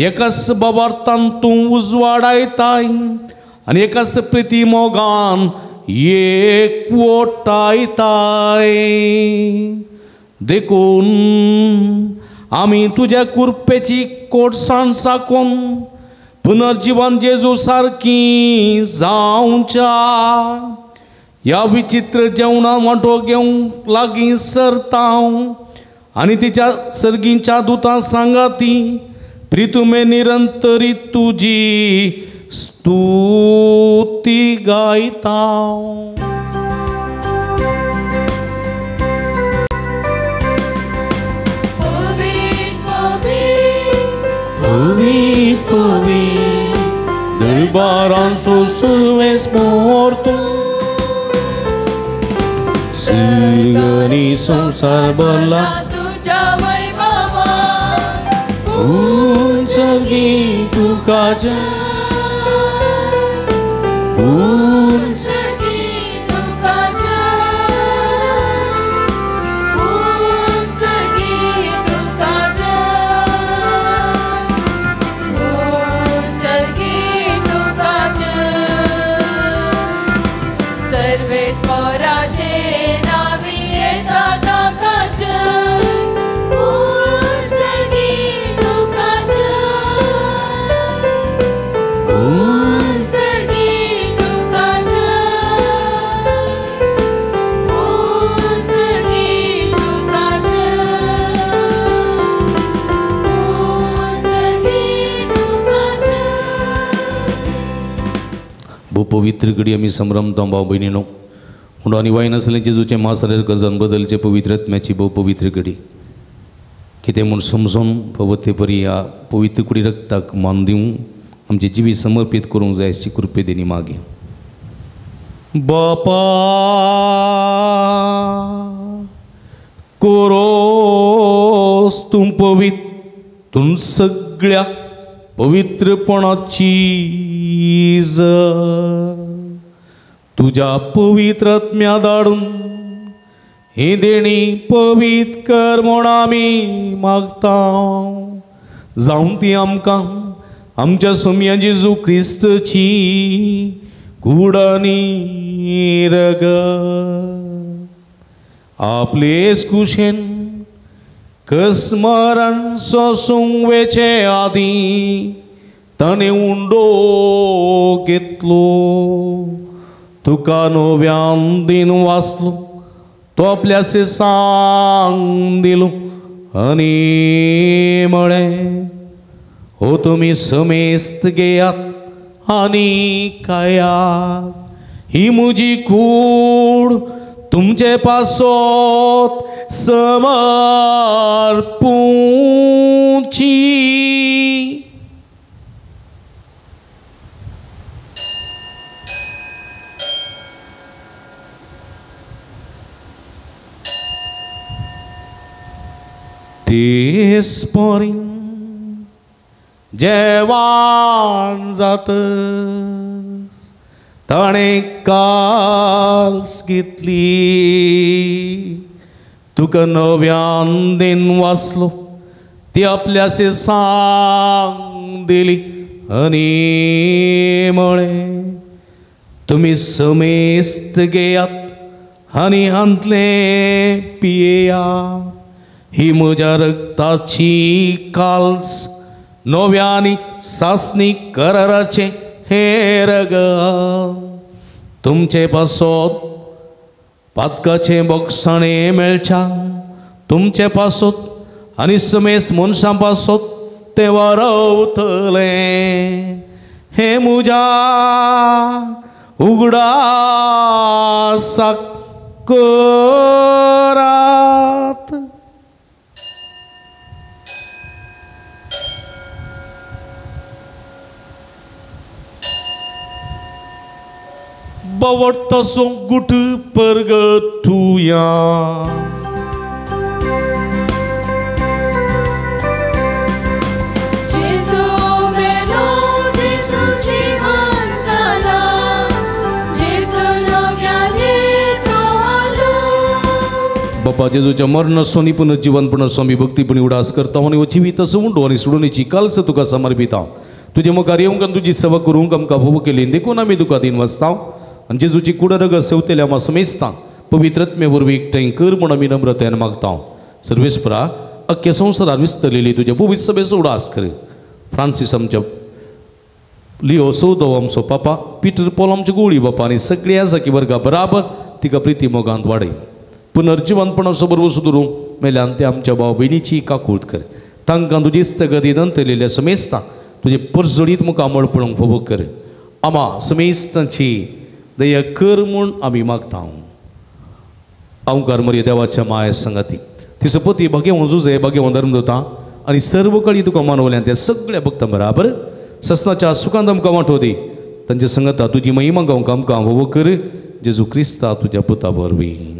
एकाच बाबार्थान तूं उजवाडायताय आनी एकाच प्रिती मोगान एकवटायताय. देखून आमी तुज्या कुरपेची कोटसाण साकून पुनर्जिवन जेजू सारकी जावच्या ह्या विचित्र जेवणा वांटो घेवंक लागीं सरता आनी तिच्या सर्गींच्या दुतां सांगाती प्रितुमे निरंतरी तुजी स्तुती गायता. दरबारांचो सुरवेस मोर्तो सर्गनी संवसार भरला तुज्या वैभवान, सर्गी तुका जय, सर्गी तुका जय, सर्गी तुका जय, सर्गी तुका जय. सर्वेस्पराचे नावी येता ताका जय, सर्गी तुका जय, भोव पवित्र घडी आमी संभ्रमता भाव भयणीनो उंडो आनी वायन आसलें जेजूचें मास गजान बदलचें पवित्र आत्म्याची भोव पवित्र घडी कितें म्हूण समजून पवते परी ह्या पवित्र कुडी रक्ताक मान दिवं आमचें जिवीत समर्पीत करूंक जाय अशी कृपे देणी मागीर बापा कोरोस तूं पवित्र तूं सगळ्या पवित्रपणाची तुज्या पवित्र आत्म्या धाडून ही देणी पवित्र कर म्हूण आमी मागता जावं ती आमकां आमच्या सोम्या जेजू क्रिस्तची कूड आनी रगत आपलेच कुशेन कसमरण सोसूंक वेचे आदीं ताणें उंडो घेतलो तुका नव्यान दिन वाचलो तो आपल्यासे सांग दिलो आनी म्हळें हो तुमी समेस्त घेयात आनी खायात ही म्हजी कूड तुमचे पासत समर्पूची. तेच परी जेवान जात ताणें काल्स घेतली तुका नव्यान दिन वाचलो ती आपल्यासे सांग दिली आनी म्हळें तुमी समेस्त घेयात आनी हांतलें पियेयात ही म्हज्या रक्ताची काल्स नव्यानी सासणी कराराचें हें रगत तुमचे पासत पातकाचें बोगसाणें मेळच्या तुमचे पासत आनी समेस्त मनशां पासत तें वारवतलें हें म्हज्या उगडासाक करात. बावडता गुट परगटुया बापा जेजूच्या मरण सोनी पुनर्जीवन पुनर्स्वामी भक्तीपणी उडास करता आनी हो जिवीत असो उंडो आनी सोडून कालस तुका समर्पिता तुजे मुखार येवंक आनी तुजी सेवा करूंक आमकां भोव केली देखून आमी तुका दिन वाचता आनी जेजूची कूड रगत सेवतेल्या आमा समेस्ता पवित्र आत्मे वरवीं एकठांय कर म्हूण आमी नम्रतायेन मागता. सर्वेस्परा अख्ख्या संवसारात विस्तरलेली तुज्या पवित्र सभेचो उडास कर. फ्रांसीस आमच्या लिओ सौदो आमचो पापा पिटर पॉल आमचे गोळी बापा आनी सगळ्या जाकी वर्गा बराबर तिका प्रिती मोगांत वाडय पुनर्जिवनपणाचो बरोबर सुदरूंक मेल्यान ते आमच्या भाव भयणीची काकूट कर तांकां तुजी स्थगती नंतरलेल्या समेस्ता तुजे परजळीत मुखार मळ पळोवंक फोबो कर आमा समेस्तांची दया कर म्हूण आमी मागता. अवकार मरे देवाच्या माया संगाती तिचो पती भाग्यवंत जुजे भाग्यवंत धर्मदूता आनी सर्व कळी तुका मानवल्यान त्या सगळ्या भक्तां बराबर ससनाच्या सुखांत आमकां वांटो दी तांच्या संगता तुजी महिमा गावंक आमकां होवो कर जेजू क्रिस्ता तुज्या पुता वरवीं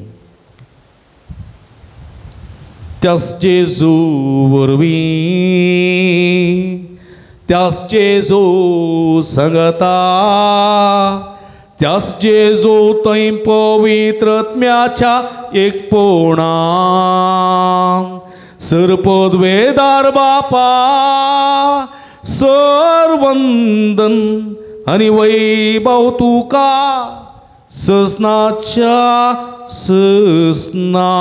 त्यास जेजू वरवीं त्यास जेजू संगता त्यास जेजू थंय पवित्र आत्म्याच्या एकपणान सरपदवेदार बापा सरवंदन आनी वैभव तुका ससनाच्या ससना.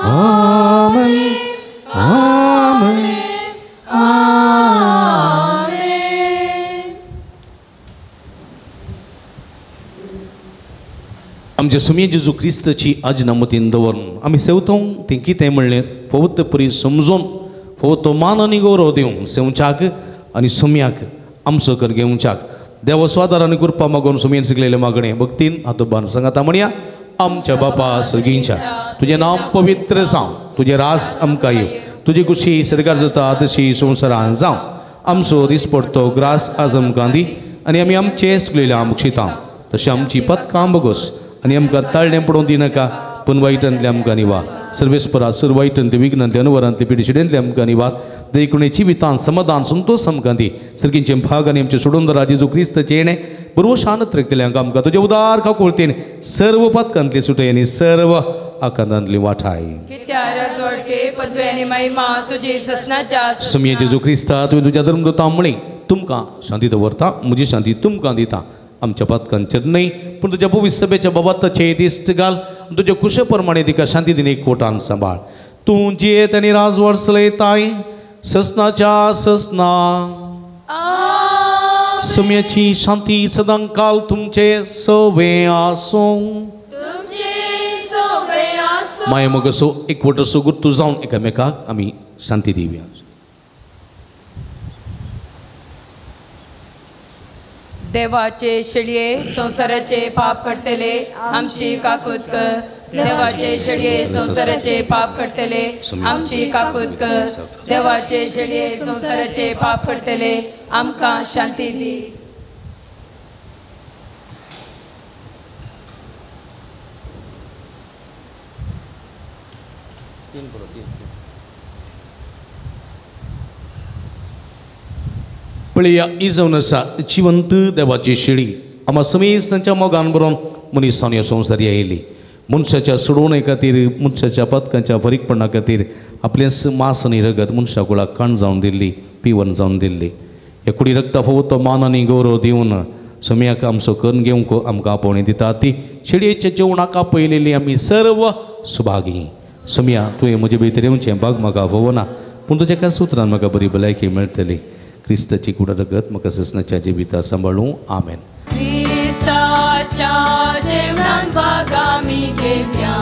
आमेन आमेन आमेन. आमच्या सुमये जेजू क्रिस्ताची आज्ञा मतीन दवरून आमी सेवतो तें कितें म्हणलें फवत परी समजून फवत मान आनी गौरव दिवंक सेवच्याक आनी सुम्याक आमचो कर घेवच्याक देवा स्वादार आनी कृपा मागून सुमेन शिकलेले मागणे भक्तीन हातोबान सांगाता म्हणया. आमच्या बापा सर्गींच्या, तुजें नांव पवित्र जावं, तुजें रास आमकां येवं, तुजी खुशी सरकार जाता तशी संवसारान जावं. आमचो दिसपडतो ग्रास आज आमकां दी आनी आमी आमचे चुकलेल्या बक्षिता तशें आमची पथकां बगोस आनी आमकां ताळणें पडोवन दिनाका, पूण वायटांतले आमकां निवार. सर्वेस्परा सर वायटांतले विघ्नांतले अनवरांतले पिडिशिडेंतले आमकां निवार. देखून जिवितान समाधान संतोष आमकां दी. सर्गींचे भाग आनी आमचे सोडून जेजू क्रिस्ताचें येणें बरोबर शांत रकतल्यांक आमकां तुजे उदार काकुळतेन सर्व पथकांतली सुटय आनी सर्व आकांतांतली वाठाय. सुमये जेजू क्रिस्ता, तुवें तुज्या धर्मदूतां म्हळें, तुमकां शांती दवरता, म्हजी शांती तुमकां दिता. आमच्या पातकांचेर न्हय पूण तुज्या पवित्र सभेच्या बाबाताचे दिश्ट घाल, तुज्या कुशे प्रमाणे तिका शांती दिने कोटान सांबाळ. तूं जियेत आनी राजवट चलयताय ससनाच्या ससना. सुम्याची शांती सदांकाल तुमचे सवे आसूं. माये मग असो एकवट असो गुर्तू जावन एकामेकाक आमी शांती दिवया. देवाचे शेळये संवसाराचे पाप करतले आमची काकूत कर. देवाचे शेळये संवसाराचे पाप करतले आमची काकूत कर. देवाचे शेळये संवसाराचे पाप करतले आमकां शांती दी. पळया ही जावन आसा जिवंत देवाची शेळी. आमा समेज तांच्या मोगान बरोवन मनीसान ह्या संवसारी आयली. मनशाच्या सोडवणे खातीर, मनशाच्या पथकांच्या फरीकपणा खातीर आपलें मास आनी रगत मनशा कुळाक काण जावन दिल्ली, पिवन जावन दिल्ली. ह्या कुडी रगता फावो तो मान आनी गौरव दिवन सम्याक आमचो करून घेवंक आमकां आपोवणी दिता. ती शेळयेच्या जेवणाक आपयलेली आमी सर्व सुभागी. सम्या, तुवें म्हजे भितर येवचें भाग म्हाका फावना, पूण तुज्या एका सुत्रान म्हाका बरी भलायकी मेळटली. क्रिस्ताची कुड रगत म्हाका ससनाच्या जिविता सांबाळूं. आमेन. क्रिस्ताच्या जेवणान भाग आमी घेवया,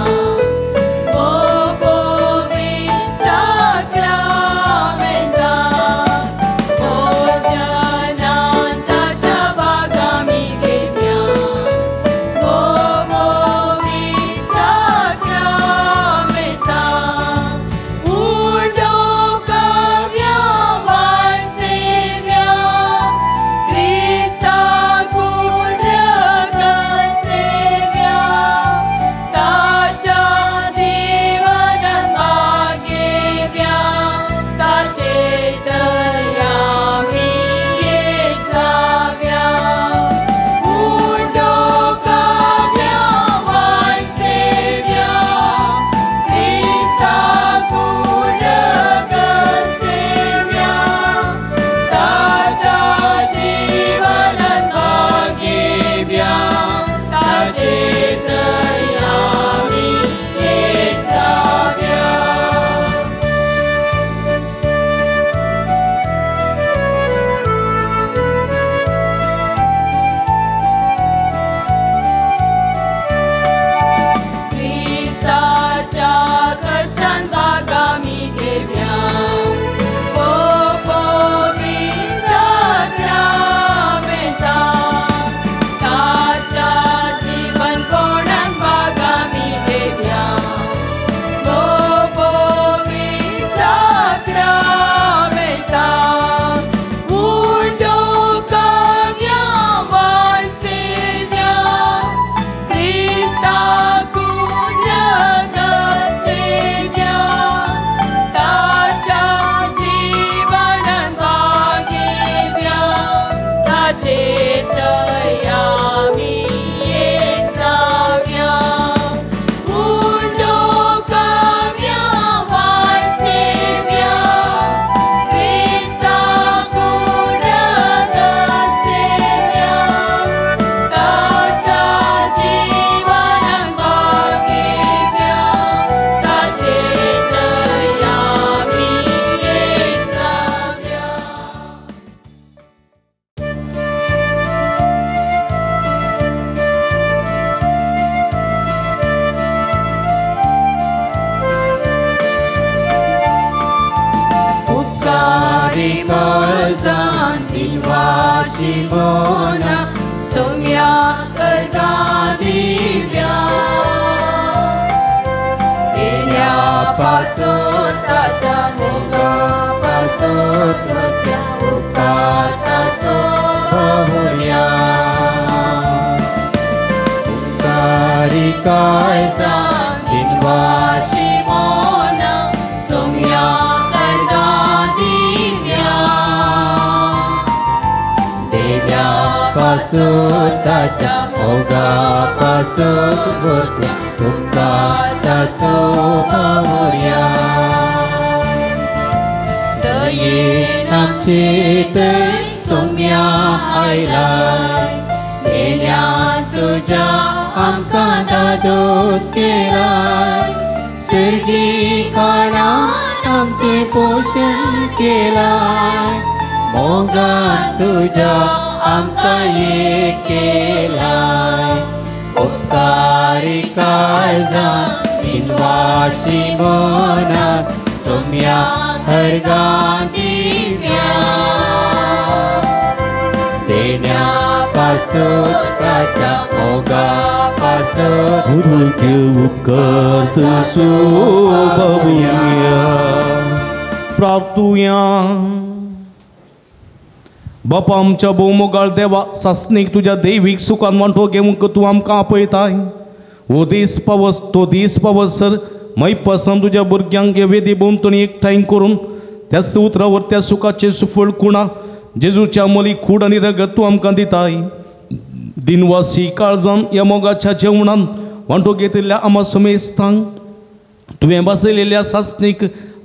काळजान दिवाची बोना सोम्या करगा दिव्या देण्यापासून ताच्या मोगापासून तुझ्या उपकाराचो बहुर्या उपकारी काळजा दिनवाशी मोना सोम्या करगा दिव्या देण्यापासून ताच्या मोगापासून तुझ्या उपकाराचो बहुर्या दयेन आमचे थंय सोम्या आयलाय देण्यान तुज्या आमकां दादोस केलाय सर्गी काळान आमचें पोशण केलाय मोगान तुज्या आमकां एक केलाय उपकारी काळजान दिनवाशी मनान सोम्या हरगा दिव्या देण्यापासून ताच्या मोगापासून गुरुचे उपकार तसो बाबुया प्रार्थुया. बापा आमच्या भोवमोगाळ देवा सासणीक तुज्या दैवीक सुखान वांटो घेवंक तूं आमकां आपयताय. हो दीस पावस तो दीस पावसर मैपासान तुज्या भुरग्यांक हे वेदी भोंवतणी एकठांय करून त्या उतरावर त्या सुखाचें सुफळ कुणा जेजूच्या मोली कूड आनी रगत तूं आमकां दिताय. दिनवासी काळजान ह्या मोगाच्या जेवणान वांटो घेतिल्ल्या आमा समेस्तांक तुवें बसयलेल्या सासणीक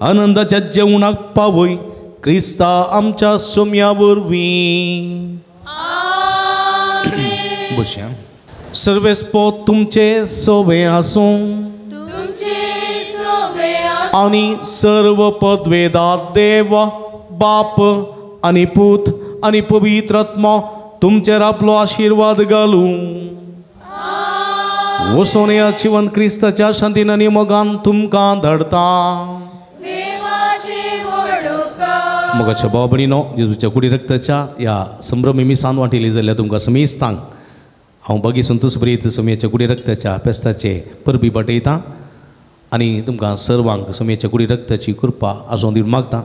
आनंदाच्या जेवणाक पावय क्रिस्ता आमच्या सोम्या वरवीं. बसया. सर्वेस्पोत तुमचे सोवे आसूं आनी सर्व पदवेदार देव बाप आनी पूत आनी पवित्र आत्मा तुमचेर आपलो आशिर्वाद घालूं. वसोन ह्या जिवन क्रिस्ताच्या शांतीन आनी मोगान तुमकां धाडता. मोगाच्या भाव भयणीनो, जेजूच्या कुडी रक्ताच्या ह्या संभ्रमी मिसान वांटिली जाल्यार तुमकां समेस्तांक हांव बागी संतोष ब्रीत सोमयाच्या कुडी रक्ताच्या पेस्ताचे परबी बाटयतां आनी तुमकां सर्वांक सोमयाच्या कुडी रक्ताची कृपा आसून दिवन मागता.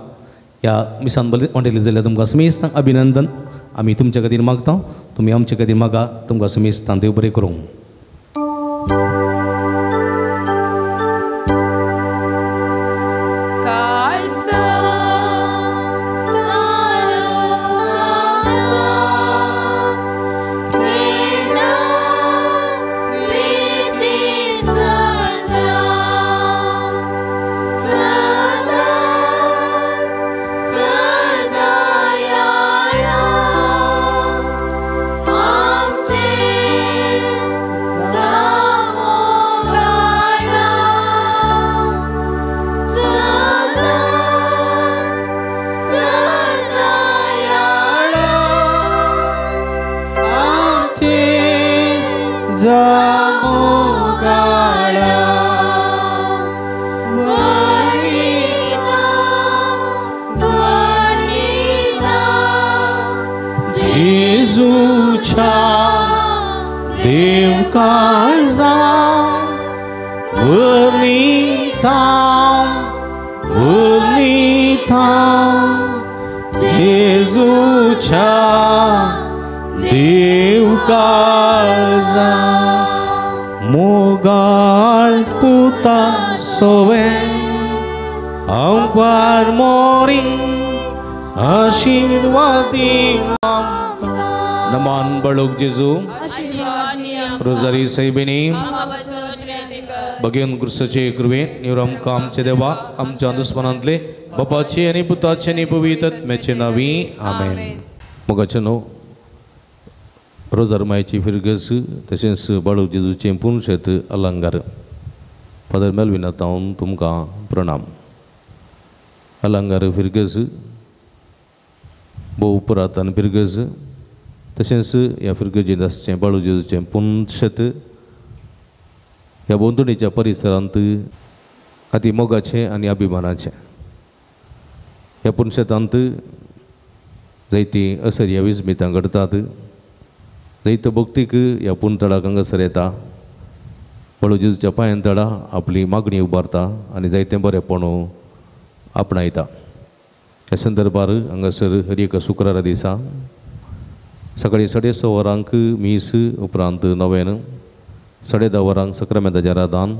ह्या मिसान वांटिली जाल्यार तुमकां समेस्तांक अभिनंदन. आमी तुमच्या खातीर मागता, तुमी आमच्या खातीर मागा. तुमकां समेस्तांक देव बरें करूं. मोगाळ पुता सोवे अंपार मोरी आशीर्वादी नमान बळोक जेजू रोजारी साहेबिनी बगेन गुरुसाचे कृपेन निवरामकां आमचे देवा आमच्या दुस्मनांतले बापाचे आनी पुताचे आनी पवित्र आत्म्याचे नांवी आमेन. मोगाचे न्हू रोजार मायची फिरगस तशेंच बाळू जेजूचें पुनशेत अलंकार फादर मेलविना तावन तुमकां प्रणाम. अलंकार फिरगस भोव पुरातन फिरगस तशेंच ह्या फिरगजेंत आसचें बाळू जेजूचें पुनशेत ह्या भोंवतणीच्या परिसरांत अती मोगाचें आनी अभिमानाचें. ह्या पुनशेतांत जायतीं असर्या विस्मितां घडतात. जैत भक्तीक ह्या पुंतळाक हांगासर येता, बाळू जेजूच्या पांयान तडा आपली मागणी उबारता आनी जायतें बरेंपण आपणायता. ह्या संदर्भार हांगासर हर एका शुक्रारा दिसा सकाळीं 6:30 वरांक मीस, उपरांत नवेन, 10:30 वरांक सक्रामेंताचें रादान,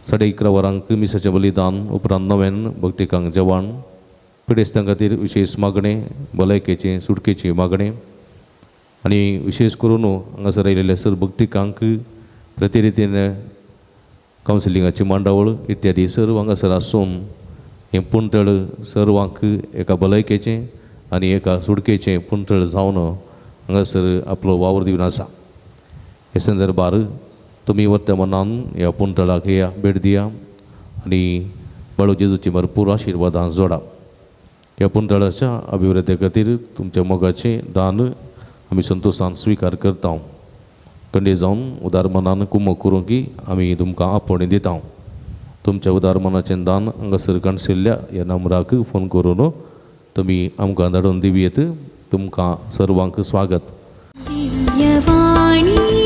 11:30 वरांक मिसाचें बलिदान, उपरांत नवेन भक्तिकांक जेवण, पिडेस्तां खातीर विशेश मागणें, भलायकेचें सुटकेचें मागणें आनी विशेश करून हांगासर आयिल्ले सर भक्तिकांक प्रतिरितीन कावन्सिलिंगाची मांडावळ इत्यादी सर्व हांगासर आसून हें पुंतळ सर्वांक एका भलायकेचें आनी एका सुटकेचें पुंतळ जावन हांगासर आपलो वावर दिवन आसा. हे संदर्भार तुमी वत्या मनान ह्या पुंतळाक या भेट दिया आनी बाळू जेजूची भरपूर आशिर्वादां जोडा. ह्या पुंतळाच्या अभिवृद्धी खातीर तुमच्या मोगाचें दान आमी संतोशान स्विकार करता. कंडे जावन उदार मनान कुमक करूंक की आमी तुमकां आपोवणें दिता. तुमच्या उदार मनाचें दान हांगासर काणशिल्ल्या ह्या नंबराक फोन करून तुमी आमकां धाडून दिवयेत. तुमकां सर्वांक स्वागत. दिव्यवाणी.